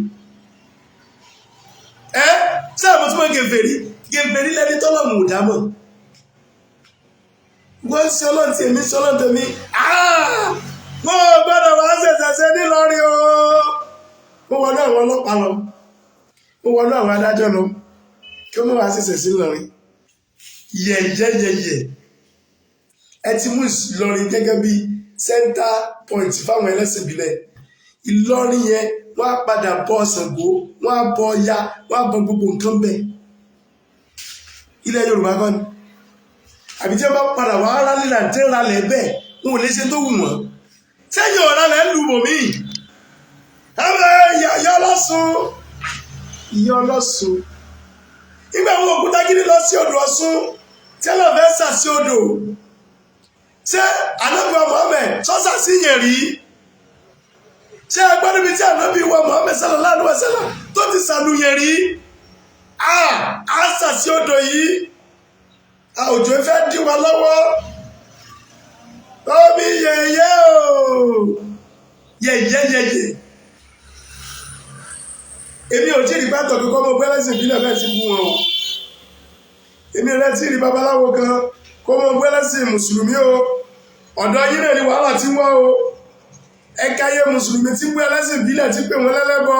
ẹ? Ṣé àwọn tí wọ́n kèfèrí, kèfèrí lẹni tọ́lọ́mù ò dámọ̀. Wọ́n ń ṣe ọlọ́run tí èmi ṣe ọlọ́run tèmi. Wọ́n gbọ́dọ̀ wá ṣẹ̀ṣẹ̀ nílọrin o. Ó wọnú àwọn ọlọ́pàá lọ, ó wọnú àwọn adájọ́ lọ, kí wọ́n wá ṣẹ̀ṣẹ̀ sí Ìlọrin. Yẹ̀yẹ̀yẹ̀yẹ̀, ẹ ti mú Ìlọrin gẹ́gẹ́ bí center point fáwọn ẹlẹ́sìn ìbílẹ̀. Ìlọrin yẹn, wọ́n á padà bọ Ṣàngó, wọ́n á bọ Ọya, wọ́n á bọ gbogbo nǹkan bẹ́ẹ̀. Ilẹ̀ Yorùbá kọ́ ni? Àbí tí wọ́n bá padà wá rálẹ̀ là ń tẹ́ ralẹ̀ bẹ́ẹ̀, wọn ò lè ṣe tó wù wọ́n. Sẹ́yìn ọ̀rá lẹ̀ ń lu bòmí. Àwọn ìyá ọlọ́sùn, ìyá ọlọ́sùn, nígbà wo òkúta gidi lọ sí odò Ọ̀ṣun tí wọ́n fẹ́ sà sí odò? Ṣé ànábì wa Muhammed sọ́sà sí yẹn rí? Ṣé ẹgbẹ́ níbi tí ànábì wa Muhammed sallallahu alaihi wasallam tó ti sàlù yẹn rí? A sà sí odò yìí, òjò fẹ́ dí wa lọ́wọ́. Omi yẹ̀yẹ́ o, yẹ̀yẹ́ yẹ̀yẹ́. Èmi ò tí ì rí pátọ̀ kíkọ́ mọ́ gbẹ́lẹ́sìn ìbílẹ̀ bẹ́ẹ̀ sí bú wọn o. Èmi rẹ tí ì rí babaláwo kan kó mọ́ gbẹ́lẹ́sìn mùsùlùmí o. Ọ̀dọ̀ yín náà ni wàhálà ti wá o. Ẹ̀ka ayé mùsùlùmí tí gbé ẹlẹ́sìn ìbílẹ̀ tí pè wọ́n lẹ́lẹ́bọ.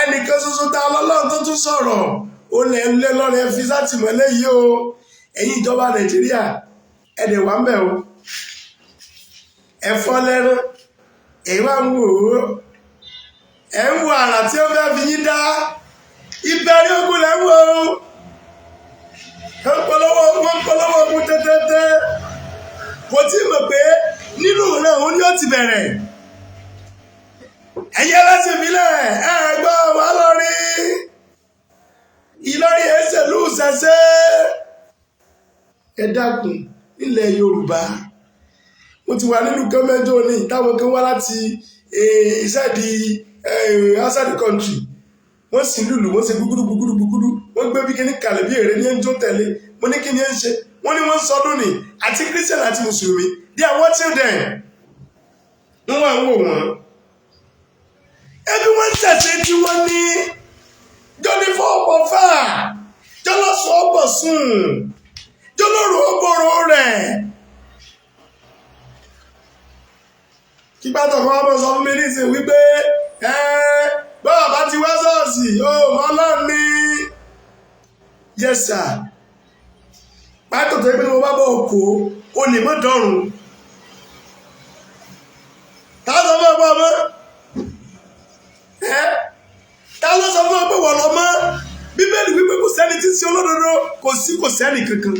Ẹnìkan ṣoṣo ta lọ́lọ́run tó tún sọ̀rọ̀, ó lẹ̀ ń lé lọ́rẹ̀ fi sátìmọ́lé yìí o. Ẹ̀yin ìjọba Nàìjíríà, ẹ̀dẹ̀ wà ń bẹ̀ o. Ẹ̀fọ́ lẹ́rán, ẹ̀ wá ń wò ó, ẹ̀ ń wo àrà tí ó fẹ́ fi yín dá. Ìbẹ̀rẹ̀ ogun lẹ́ ń wò ó. Wọ́n polówó, wọ́n polówó ogun tẹ́tẹ́tẹ́. Kò tí ì mọ̀ pé nínú náà òun ni ó ti bẹ̀rẹ̀. Ẹ̀yin ẹlẹ́sìn ìbílẹ̀, ẹ gbọ́ wá lórí Ìlọrin ẹsẹ̀ lù ṣẹṣẹ́. Ẹ dákun, nílẹ̀ Yorùbá, mo ti wà nínú gọ́ọ̀mẹ́ntì òní táwọn kan wá láti inside outside the country. Wọ́n sì lùlù, wọ́n ṣe gbúgbúrú gbúgbúrú gbúgbúrú, wọ́n gbé bí kíní kalẹ̀ bí èrè ní ẹ̀ ń jó tẹ̀lé. Mo ní, kí ni ẹ̀ ń ṣe? Wọ́n ní wọ́n ń sọdún ní, àti Christian àti Mùsùlùmí, they are watching them. Wọ́n wà ń wò wọ́n ẹbí, wọ́n ń tẹ̀sí tí wọ́n ní jọ́ní fún ọ̀pọ̀ fà jọlọ́sùn ọ̀pọ̀ sùn jọlọ́rọ̀ ọ̀bọ̀rọ̀ rẹ̀. Kí bá tọ̀kọ́ ọmọ sọ fún mi nísìnyí wípé ẹ bọ́ọ̀ bá ti wá ṣọ́ọ̀ṣì ó mọ Ọlọ́run ní. Yes sir, pátó tó yẹ pé mo bá bọ̀ òkò o lè mọ́ dọ́rùn. Tá a sọ fún ọmọ ọmọ ẹ, tá a lọ sọ fún ọ pé wọ́n lọ mọ́? Bíbélì wípé kò sẹ́ni tí ń ṣe olódodo, kò sí, kò sẹ́ni kankan.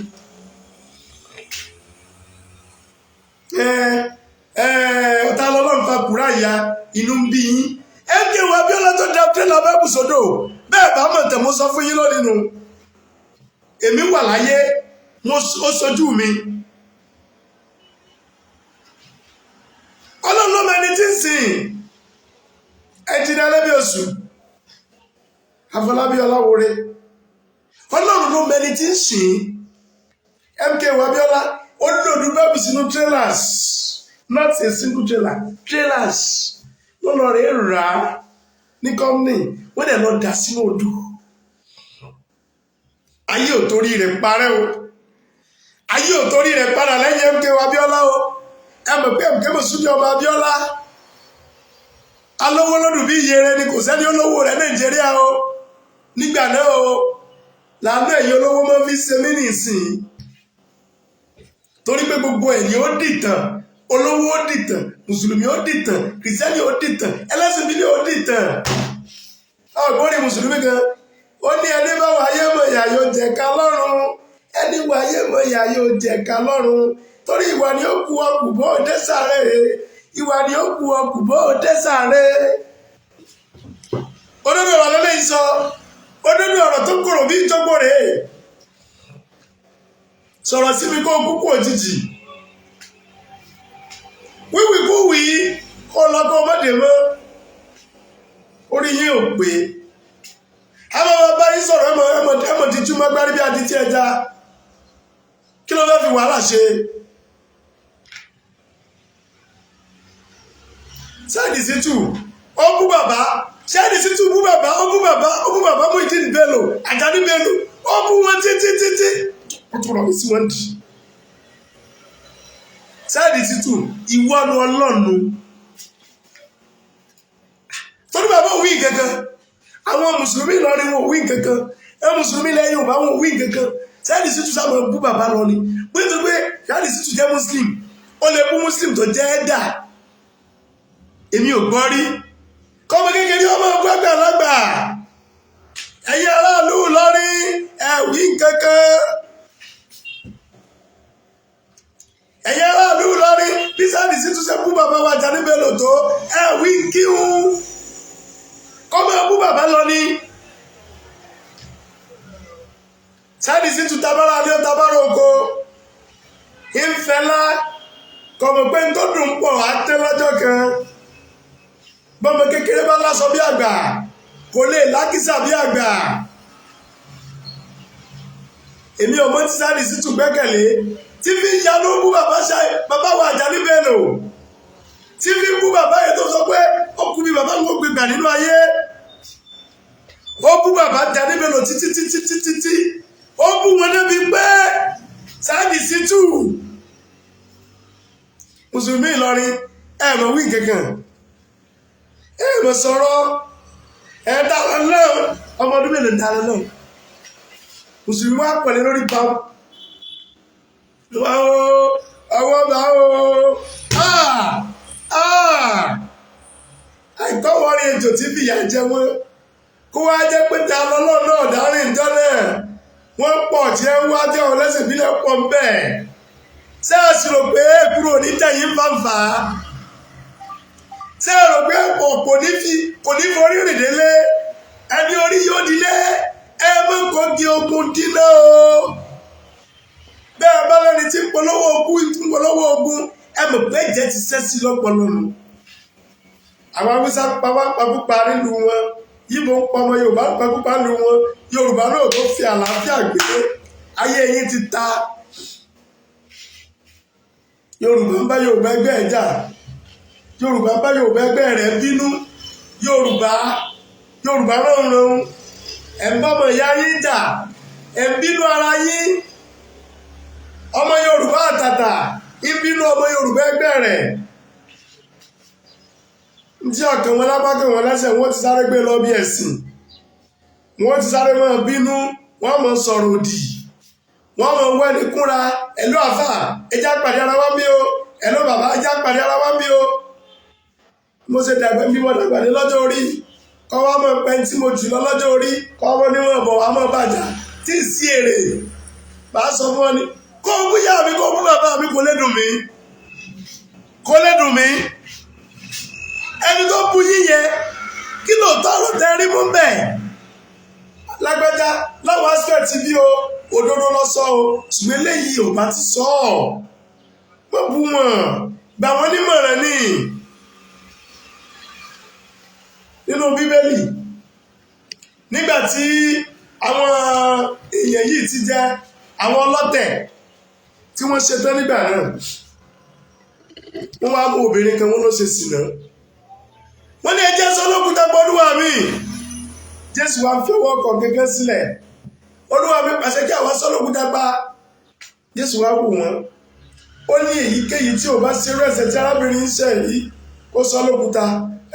Ẹ ẹ, ọ̀tá lọ́lọ́run fa kúrá ìyá inú ń bí yín. Ẹ ń kéwàá Abíọ́lá tó da tírélà bẹ́ẹ̀ bùsọ̀dọ̀ bẹ́ẹ̀ bá mọ̀ tẹ̀, mo sọ fún yín lónìí nu. Èmi wà láyé, ó sojú mi. Ọlọ́run ló mọ ẹni tí ń sìn. Ẹ jí ní alẹ́ bí oṣù Àfọlábí Ọláwọrẹ, Ọlọ́run ló mọ ẹni tí ń sìn. MK Abíọ́lá ó lòdù bẹ́ẹ̀bù sínú trailers, not a single trailer, trailers lọ́nà rẹ̀ rà á ní company, wọ́n dẹ̀ lọ dà sínú odò. Ayé ò torí rẹ̀ parẹ́ o, ayé ò torí rẹ̀ padà lẹ́yìn MK Abíọ́lá o. Ẹ mọ̀ pé MK Mosúdì ọmọ Abíọ́lá alówó lọ́dún bí iye rẹ ni, kò sẹ́ni olówó rẹ̀ Nàìjíríà o nígbà náà o. Làánú ẹ̀yìn olówó máa fi ṣe mí nìsín, torí pé gbogbo ẹ̀yìn ó dìtàn, olówó ó dìtàn, mùsùlùmí ó dìtàn, kìrìsìtẹ́nì ó dìtàn, ẹlẹ́sìn bílẹ̀ ó dìtàn. Ọ̀gbọ́n ní mùsùlùmí kan ó ní, ẹni bá wáyé mọ̀ ìyá yóò jẹ ká lọ́rùn, ẹni wáyé mọ̀ ìyá yóò jẹ ká lọ́rùn, torí ìwà ni ó kú ọkù bó dé sáré, ìwà ni ó kú ọkù bó dé sáré. Òdodo ọ̀rọ̀ lọ́lẹ́ sọ, òdodo ọ̀rọ̀ tó kúrò bí ìjọgbó rèé. Sọ̀rọ̀ sí mi kó kúkú òjijì, wíwì kú wì í, kó lọ kó mọ́dé mọ́. Orí yín ò pé. Àwọn ọmọ bá yín sọ̀rọ̀, ẹmọ ẹmọ ẹmọ ti túmọ̀ gbárí bí adití ẹja. Kí ló fẹ́ fi wàhálà ṣe? Sáàdì sí tù, ó bú bàbá. Sáàdì sí tù bú bàbá, ó bú bàbá, ó bú bàbá Muyideen Bello, Ajani Bello, ó bú wọn títí títí, ó tún rọ̀ mí sí wọn dì. Sáàdì sí tù, ìwọ́nu ọlọ́nu torí bàbá òwì kankan. Àwọn mùsùlùmí Ìlọrin wọn òwì kankan, ẹ mùsùlùmí ilẹ̀ Yorùbá wọn òwì kankan. Sáàdì sí tù sábà bú bàbá lọ ni pé tó pé sáàdì sí tù jẹ́ muslim, ó lè bú muslim tó jẹ́ ẹ̀dà. Èmi ò gbọ́ rí kọ́mọ kékeré ọmọ gbàgbà lágbà. Ẹ̀yin aráàlú Ìlọrin, ẹ̀wí kankan. Ẹ̀yin aráàlú Ìlọrin, bí sáàdì sí tún ṣe bú bàbá wa Ajani Bello tó, ẹ̀wí kíhun kọ́mọ bú bàbá lọ ni. Sáàdì sí tún tabára alẹ́, tabára oko ìfẹ́lá, kọ̀mọ̀ pé ń tó dùn pọ̀ á tẹ́ lọ́jọ́ kan. Bọ́mọ kékeré bá lásọ bí àgbà, kò lè lákìsà bí àgbà. Èmi ọmọ tí Sáàdì sí tún gbẹ́kẹ̀lé tí fi ń yanú bú bàbá ṣáì bàbá wa Àjàní Bello, tí fi ń bú bàbá yẹn tó sọ pé ó kú bí bàbá ń kó gbégbà nínú ayé. Ó bú bàbá Àjàní Bello títí títí títí tí ó bú wọn débi pé Sáàdì sí tù. Mùsùlùmí Ìlọrin, ẹ mọ̀ wí kankan, ẹ mọ̀ sọ̀rọ̀, ẹ dára náà. Ọmọ ọdún mélòó ń dára náà? Mùsùlùmí wà pẹ̀lú lórí bá wà ó ọwọ́ bá ó. Àìtọ́wọ́rí ejò tí fìyà jẹ wọ́n, kó wá jẹ́ pé ta lọ́lọ́ náà dárín ìjọ náà. Wọ́n pọ̀ tí ẹ ń wá jẹ́ ọlẹ́sìn ìbílẹ̀ pọ̀ ń bẹ́ẹ̀. Ṣé ẹ sì rò pé kúrò ní tẹ̀yìn fàǹfà? Ṣé ẹ rò pé kò ní fi kò ní forí rìn délé? Ẹni orí yóò dilé. Ẹ mọ̀ kó di ogun dínà o. Bẹ́ẹ̀ bá lẹ́ni tí ń polówó ogun, tí ń polówó ogun, ẹ mọ̀ pé ẹ̀jẹ̀ ti ṣẹ́ sí lọ́pọ̀lọ́ nù. Àwọn Haúsá pa wá pakúpa nílùú wọn, Yíbo ń pa ọmọ Yorùbá ń pakúpa nílùú wọn. Yorùbá náà tó fi àlàáfíà gbé ayé yín ti ta. Yorùbá ń bá Yorùbá ẹgbẹ́ ẹ̀ jà, Yorùbá ń bá Yorùbá ẹgbẹ́ rẹ̀ bínú, Yorùbá Yorùbá ránran, ẹ̀ ń bá ọmọ ìyá yín jà, ẹ̀ ń bínú ara yín. Ọmọ Yorùbá àtàtà ń bínú ọmọ Yorùbá ẹgbẹ́ rẹ̀. Ntí ọkàn wọn lápá kan wọn lẹ́sẹ̀, wọ́n ti sáré gbé lọ bí ẹ̀sìn, wọ́n ti sáré máa bínú, wọ́n máa sọ̀rọ̀ òdì, wọ́n máa wẹ́ni kúnra. Ẹ̀lú àfà, ẹjá pàdé ara wa ń bí o. Ẹ̀lú bàbá, ẹjá pàdé ara wa ń bí o. Mo ṣe dàgbà bí mo dàgbà dé lọ́jọ́ orí, kọ́ wa mọ̀ pẹ́ tí mo jù lọ lọ́jọ́ orí, kọ́ wọ́n ní wọ́n bọ̀ wá mọ̀ bàjá tí ì sí èrè. Bá a sọ fún ọ ni kó o bú yá mi, kó o bú bàbá mi, kò lè dùn mí, kò lè dùn mí. Ẹni tó bú yín yẹn, kí ló tọrọ tẹ rí mú bẹ́ẹ̀? Lágbájá láwọn aspect bí o, òdodo lọ sọ o, ṣùgbọ́n eléyìí ò bá ti sọ ọ́. Wọ́n bú wọn, gbà wọ́n nímọ̀ràn ni. Nínú Bíbélì, nígbà tí àwọn èèyàn yìí ti jẹ́ àwọn ọlọ́tẹ̀ tí wọ́n ṣe tán nígbà náà, wọ́n wá mú obìnrin kan, wọ́n ló ṣe sìnà. Wọ́n ní ẹjẹ́ sọ lókùtà gbọ́dúwà mi. Jésù wá fi ọwọ́ kọ̀ gẹ́gẹ́ sílẹ̀. Olúwa mi, pàṣẹ kí àwọn sọ lókùtà pa. Jésù wá wò wọ́n, ó ní èyíkéyìí tí ò bá ṣe irú ẹ̀ṣẹ̀ tí arábìnrin ń ṣẹ̀ yìí, kó sọ lókùtà.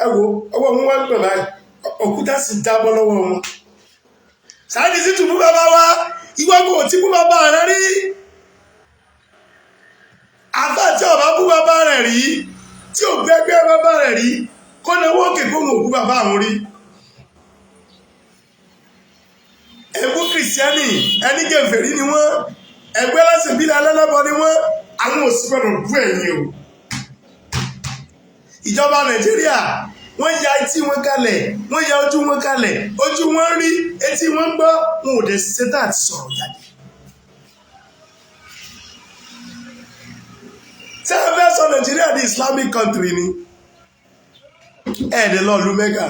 Ẹ wo ọwọ́ wọn wá ń gbọ̀n báyìí, òkúta sì jábọ́ lọ́wọ́ wọn. Sáàdì sí tùbú bàbá wa, ìwọ kò tí bú bàbá rẹ rí. Àfáà tí ó bá bú bàbá rẹ̀ rí, tí ò gbẹgbẹ́ bàbá rẹ̀ rí, kó náwó òkè kó wọn ò bú bàbá àwọn rí. Ẹ̀bú Kìrìsìtẹ́nì, ẹni gẹ̀fẹ̀rí ni wọ́n, ẹgbẹ́ lásìn bílẹ̀ alẹ́lẹ́bọ ni wọ́n, àwọn òsì gbọ́dọ̀ bú ẹ̀yìn o. Ìjọba Nàìjíríà, wọ́n ya etí wọn kalẹ̀, wọ́n ya ojú wọn kalẹ̀, ojú wọn rí, etí wọn gbọ́, wọn ò dẹ̀ ṣetán àti sọ̀rọ̀ jáde. Ṣé ẹ fẹ́ sọ Nàìjíríà di Islamic country ni? Ẹ̀ẹ́dẹ̀ lọ́ọ̀lù Mẹ́kà.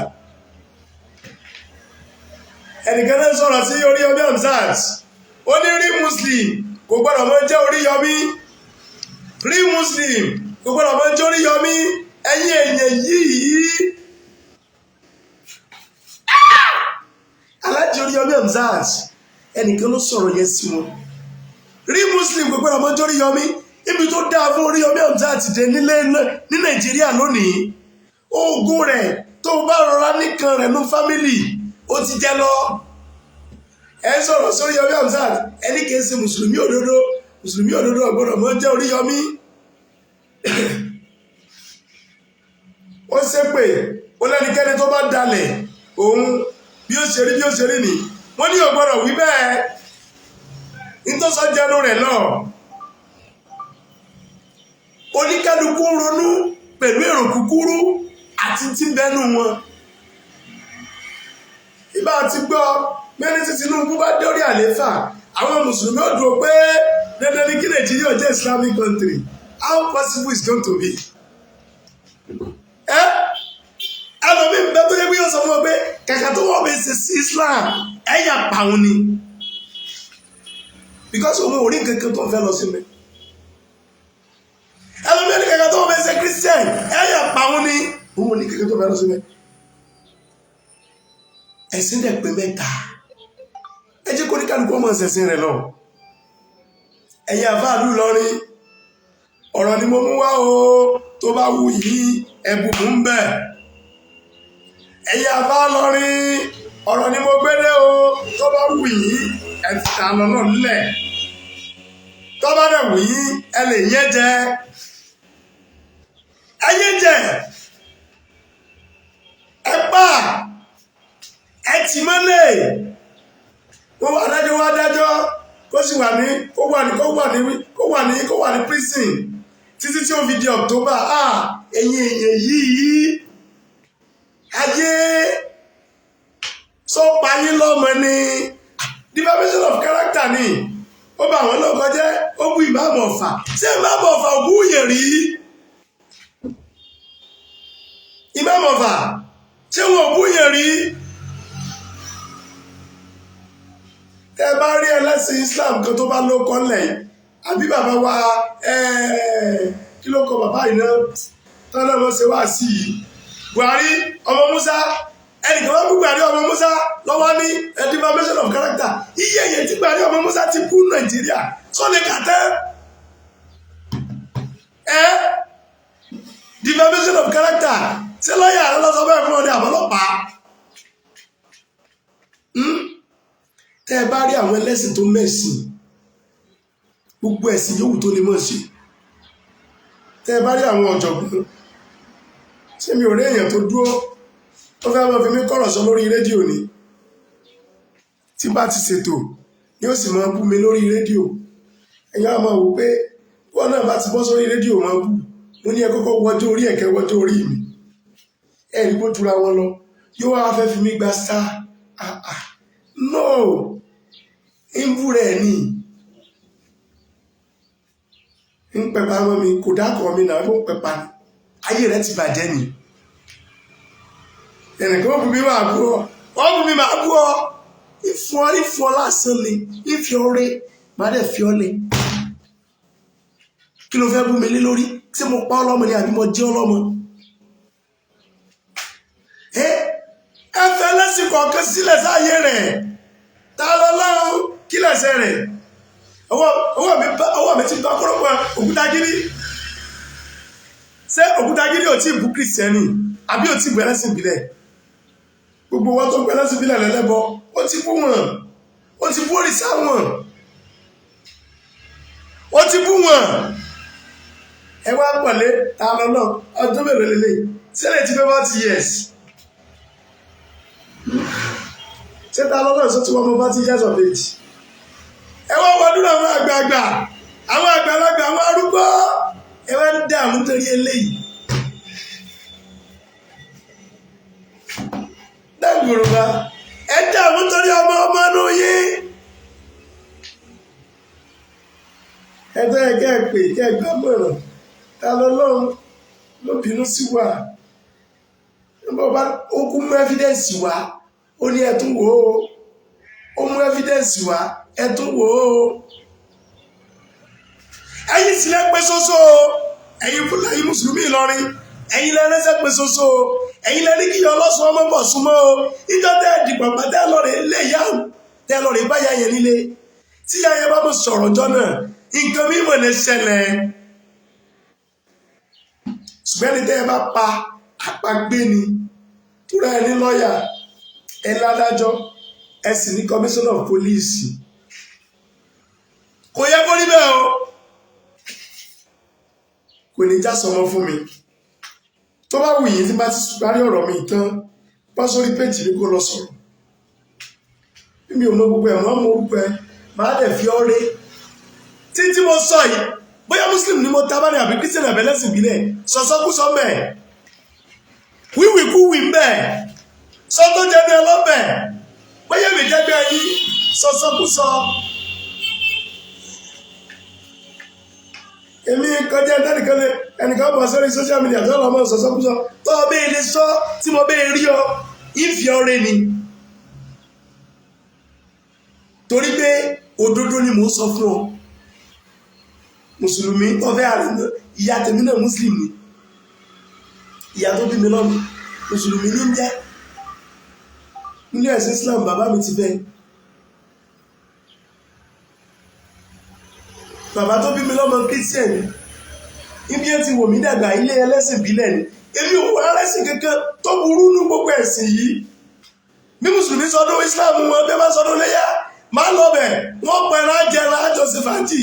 Ẹnìkan náà sọ̀rọ̀ sí Oríyọmí Hamzat, ó ní rí Muslim kò gbọ́dọ̀ mọ jẹ́ Oríyọmí, rí Muslim kò gbọ́dọ̀ mọ jẹ́ Oríyọmí. Ẹ̀yin èèyàn yìí, Aláàjì Oríyọmí Hamzat, ẹnìkan ló sọ̀rọ̀ yẹn sí wọn. Rí Muslim kò gbọ́dọ̀ mọ jẹ́ Oríyọmí. Ibi tó dáa fún Oríyọmí Hamzat dé nílé ní Nàìjíríà lónìí, oògùn rẹ̀ tó bá rọra nìkan rẹ̀ ní fámìlì ó ti jẹ lọ. Ẹ sọ̀rọ̀ sí Oríyọmí Hamzat, ẹni kìí ṣe mùsùlùmí òdodo, mùsùlùmí òdodo ọ̀gbọ́dọ̀ mọ́ jẹ́ Oríyọmí. Ó ṣépè, ó lẹ́nikẹ́ni tó bá dalẹ̀ òun bí ó ṣe rí bí ó ṣe rí ni. Wọ́n ní ò gbọ́dọ̀ wí bẹ́ẹ̀, nítòsọ jẹnu rẹ̀ lọ. Oníkálukú ronú pẹ̀lú èrò kúkúrú àti tí ń bẹ́nu wọn. Ìbá ti gbọ́ mẹ́ni tí Tinubu bá dórí àléfà, àwọn mùsùlùmí ò dúró pé dandan ni kí Nàìjíríà jẹ́ Islamic country. How possible is going to be? Ẹ ẹlòmíì ń bẹ tó yẹ pé yóò sọ fún ọ pé kàkà tó wọ́n bẹ ṣe sí Islam, ẹ̀yà pàwọn ni, because òun ò rí nǹkan kan tó ń fẹ́ lọ sí mi. Ẹlòmíì ní kàkà tó wọ́n bẹ ṣe Christian, ẹ̀yà pàwọn ni, òun ò ní kankan tó fẹ́ lọ sí mi. Ẹ̀sìn dẹ̀ pé mẹ́ta, ẹ jẹ́ kó ní kálukú ọmọ ṣẹ̀sìn rẹ̀ lọ. Ẹ̀yin àfáàlú Ìlọrin, ọ̀rọ̀ ni mo mú wá o, tó bá wù yín ẹ̀bùn mú ń bẹ̀. Ẹ̀yin àfáà Ìlọrin, ọ̀rọ̀ ni mo gbé dé o, tó bá wù yín ẹ ti ta lọ náà nílẹ̀, tó bá dẹ̀ wù yín ẹ lè yẹn jẹ, ẹ yẹn jẹ, ẹ pa, ẹ tì mọ́lẹ̀. Wọ́n wá adájọ́, wá dájọ́ kó sì wà ní kó wà ní kó wà ní kó wà ní kó wà ní prison títí tí ó fi di October. Ẹ̀yin èèyàn yìí, Ayé sọ pa yín lọ́mọ ni. Defamation of character ni. Ó bá àwọn náà kọjá, ó bú ìmáàmù Ọ̀fà. Ṣé ìmáàmù Ọ̀fà ò bú yẹn rí? Ìmáàmù Ọ̀fà, ṣé wọn ò bú yẹn rí? Tẹ bá rí ẹlẹ́sìn Islam kan tó bá lóko ńlẹ̀ yìí, àbí bàbá wa, kí ló kọ bàbá yìí náà tọ́lá wọn ṣe wá sí yìí, Buhari ọmọ Musa, ẹnìkan wọ́n bú Buhari ọmọ Musa lọ́wọ́ ní defamation of character. Iye yẹn tí Buhari ọmọ Musa ti kú Nàìjíríà sọ lè kà tẹ́ ẹ defamation of character. Ṣé lọ́ọ̀yà rẹ lọ́sọ bẹ́ẹ̀ fún ọ ní àbọ̀lọ́pàá? Tẹ́ ẹ bá rí àwọn ẹlẹ́sìn tó mẹ̀sìn, gbogbo ẹ̀sìn yòówù tó lè mọ̀ sí, tẹ́ ẹ bá rí àwọn ọ̀jọ̀gbọ́n, ṣé mi ò rí èèyàn tó dúró tó fẹ́ máa fi mí kọ̀rọ̀ sọ lórí rédíò ni? Tí bá ti ṣètò ni ó sì máa bú mi lórí rédíò. Ẹ̀yin á máa wò pé wọn náà bá ti bọ́ sórí rédíò máa bú. Mo ní ẹ kọ́kọ́ wọjọ́ orí ẹ̀kẹ́, wọjọ́ orí mi, ẹ rí bó jura wọn lọ. Yóò wá fẹ́ fi mí gba star. Ah ah, no, ń bú rẹ̀ ni, ń pẹpa mọ́ mi, kò dákọ̀ mi náà, ó ń pẹpa ni. Ayé rẹ̀ ti bàjẹ́ ni. Ẹnìkan ó bú mi, máa bú ọ. Ó bú mi, máa bú ọ. Ìfún ọ, ìfún ọ lásán ni. Ìfi ọrẹ má dẹ̀ fi ọ lé. Kí ló fẹ́ bú mi lé lórí? Ṣé mo pa ọlọ́mọ ni àbí mo jẹ́ ọlọ́mọ? Ẹ ẹ fẹ́ lẹ́sìn kọ̀ọ̀kan sílẹ̀ sáyé rẹ̀. Ta lọ lọ́run? Kí lẹ́sẹ̀ rẹ̀? Ọwọ́ mi ti bá kọ́rọ́pọ̀ òkúta gírí. Ṣé òkúta gírí ò tí ì bú Kìrìsìtẹ́nì àbí ò tí ì bú ẹlẹ́sìn ìbílẹ̀? Gbogbo wọn tó gbé ẹlẹ́sìn ìbílẹ̀ lẹ́lẹ́bọ, ó ti bú wọn, ó ti bú òrìṣà wọn, ó ti bú wọn. Ẹ wá pọ̀lé ta lọ náà. Ọdún mélòó lélẹ̀ sílẹ̀ tí pé 40 years? Ṣé ta lọ náà sọ tí wọ́n mọ 40 years of age? Ẹ wá wọdún àwọn àgbààgbà, àwọn àgbàlagbà, àwọn arúgbó, ẹ wá ń dààmú torí eléyìí. Dàgbòròbá, ẹ dààmú torí ọmọ ọmọ inú yín. Ẹ tẹ́ ẹ kẹ́ ẹ pè kẹ́ ẹ gbà mọ̀ràn. Ta lọ lọ́run ló bínú sí wa? Nígbà bá ó kú mú evidence wá, ó ní ẹ tún wò ó. Ó mú evidence wá, ẹ tún wò ó. Ẹ̀yin sì lẹ pé ṣoṣo o. Ẹ̀yin Fúlàní Mùsùlùmí Ìlọrin, ẹ̀yin lẹ ránṣẹ́ pé ṣoṣo o. Ẹ̀yin lẹ ní kí ọlọ́sùn ọmọ bọ̀ súnmọ́ o. Ìjọ tẹ́ ẹ dìbò pa, tẹ́ ẹ lọ́ọ̀rẹ́ lé ìyá o, tẹ́ ẹ lọ́ọ̀rẹ́ bá yá yẹn nílé, tí yá yẹn bá mọ̀ sọ̀rọ̀ jọ náà, nǹkan mímọ̀ lè ṣẹlẹ̀. Ṣùgbọ́n ẹni tẹ́ ẹ bá pa àpagbé ni. Túrọ̀ ẹ ní lọ́ọ̀yà, ẹ ládájọ́, ẹ sì ní commissioner of police. Kò yẹ kó rí bẹ́ẹ̀ o. Kò ní já sọmọ fún mi. Tó bá wù yín, tí bá ti parí ọ̀rọ̀ mi tán, bá sórí péjì mi kó lọ sọ̀rọ̀. Bí mi ò mọ gbogbo ẹ̀ mọ́, mo orúkọ ẹ máa dẹ̀ fi ọ́ ré. Títí mo sọ yìí, bóyá Muslim ni mo ta bá ní àbí Christian àbí ẹlẹ́sìn ìbílẹ̀, sọ̀sọ́kúsọ mẹ́, wíwìkúwì mbẹ́, sọ tó jẹ́ ní ọlọ́bẹ̀, bóyá mi jẹ́gbẹ́ yín, sọ̀sọ́kúsọ. Èmi kọjá ẹnìkan lè ẹnìkan bọ̀ sórí social media tó lọ́mọ sọ̀sọ́kúsọ. Tó o bẹ́ẹ̀ lè sọ tí mo bẹ́ẹ̀ rí ọ, ìfì ọ̀rẹ́ ni. Torí pé òdodo ni mò ń sọ fún ọ. Mùsùlùmí tó fẹ́ àrùn, ìyá tèmi náà Muslim ni. Ìyá tó bí mi lọ́mọ Mùsùlùmí ní ń jẹ́. Nínú ẹ̀sìn Islam bàbá mi ti fẹ́. Bàbá tó bí mi lọ́mọ Christian ni. Ibi ẹ ti wò mí dàgbà, ilé ẹlẹ́sìn ìbílẹ̀ ni. Èmi ò wá ẹlẹ́sìn kankan tó burú nú gbogbo ẹ̀sìn yìí. Bí Mùsùlùmí sọdún Islam wọn, bí ẹ bá sọdún léyà, máa lọ bẹ̀, wọ́n pẹ̀rọ ajẹran àjọṣe fàájì.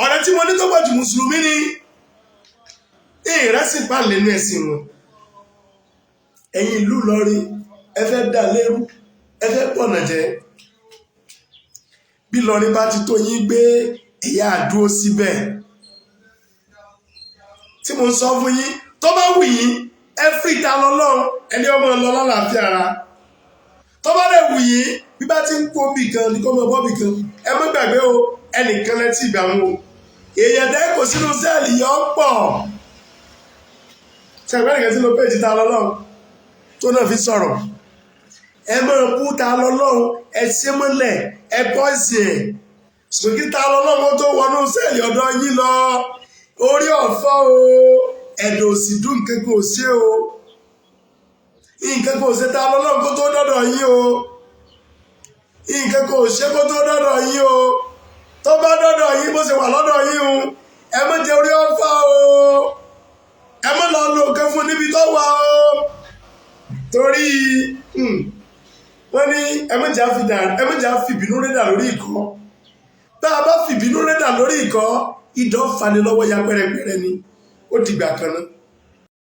Ọ̀rẹ́ tí mo ní tó pọ̀ jù Mùsùlùmí ni. Ìrẹsì pa lẹ́nu ẹ̀sìn wọn. Ẹ̀yin ìlú Ìlọrin, ẹ fẹ́ dà lérú, ẹ fẹ́ pọ̀nà jẹ́. Bí Ìlọrin bá ti tó yín gbé, ẹ̀yà àdúró síbẹ̀. Tí mo ń sọ fún yín, tó bá wù yín, Ẹ fi Ta lọ́lọ́run, ẹni ọmọ lọ lálàáfíà ara. Tó bá lè wù yín, bí bá ti ń kó bì kan ní kó mọ bọ́bì kan. Ẹ má gbàgbé o, ẹnìkan lẹ́tí ìgbà wọn o. Èèyàn tẹ́ kò sínú cell yọ pọ̀. Ṣàgbọ́n nìkan tí ló page Ta lọ́lọ́run tó náà fi sọ̀rọ̀. Ẹ máa bú Ta lọ́lọ́run, ẹ ṣe mọ́lẹ̀, ẹ pọ́ìsì ẹ̀. Sòkí Ta lọ́lọ́run tó wọnú cell ọ̀dọ̀ yín lọ. Orí ọ̀fọ́ o, ẹ̀dọ̀ òsì dùn, nǹkan kò ṣe o. Nǹkan kò ṣe Ta lọ́lọ́run kó tó dọ́dọ̀ yín o. Nǹkan kò ṣe kó tó dọ́dọ̀ yín o. Tó bá dọ́dọ̀ yín, bó ṣe wà lọ́dọ̀ yín o, ẹ má jẹ́ orí ọ̀fọ́ o. Ẹ má lọ lo nǹkan fún níbi tó wà o. Torí wọ́n ní ẹ má jẹ́ àfìbínú rédà lórí ìkọ́. Tá a bá fìbínú rédà lórí ìkọ́, ìdán fani lọ́wọ́ ya pẹ́rẹpẹ́rẹ ni. Ó dìgbà kan náà.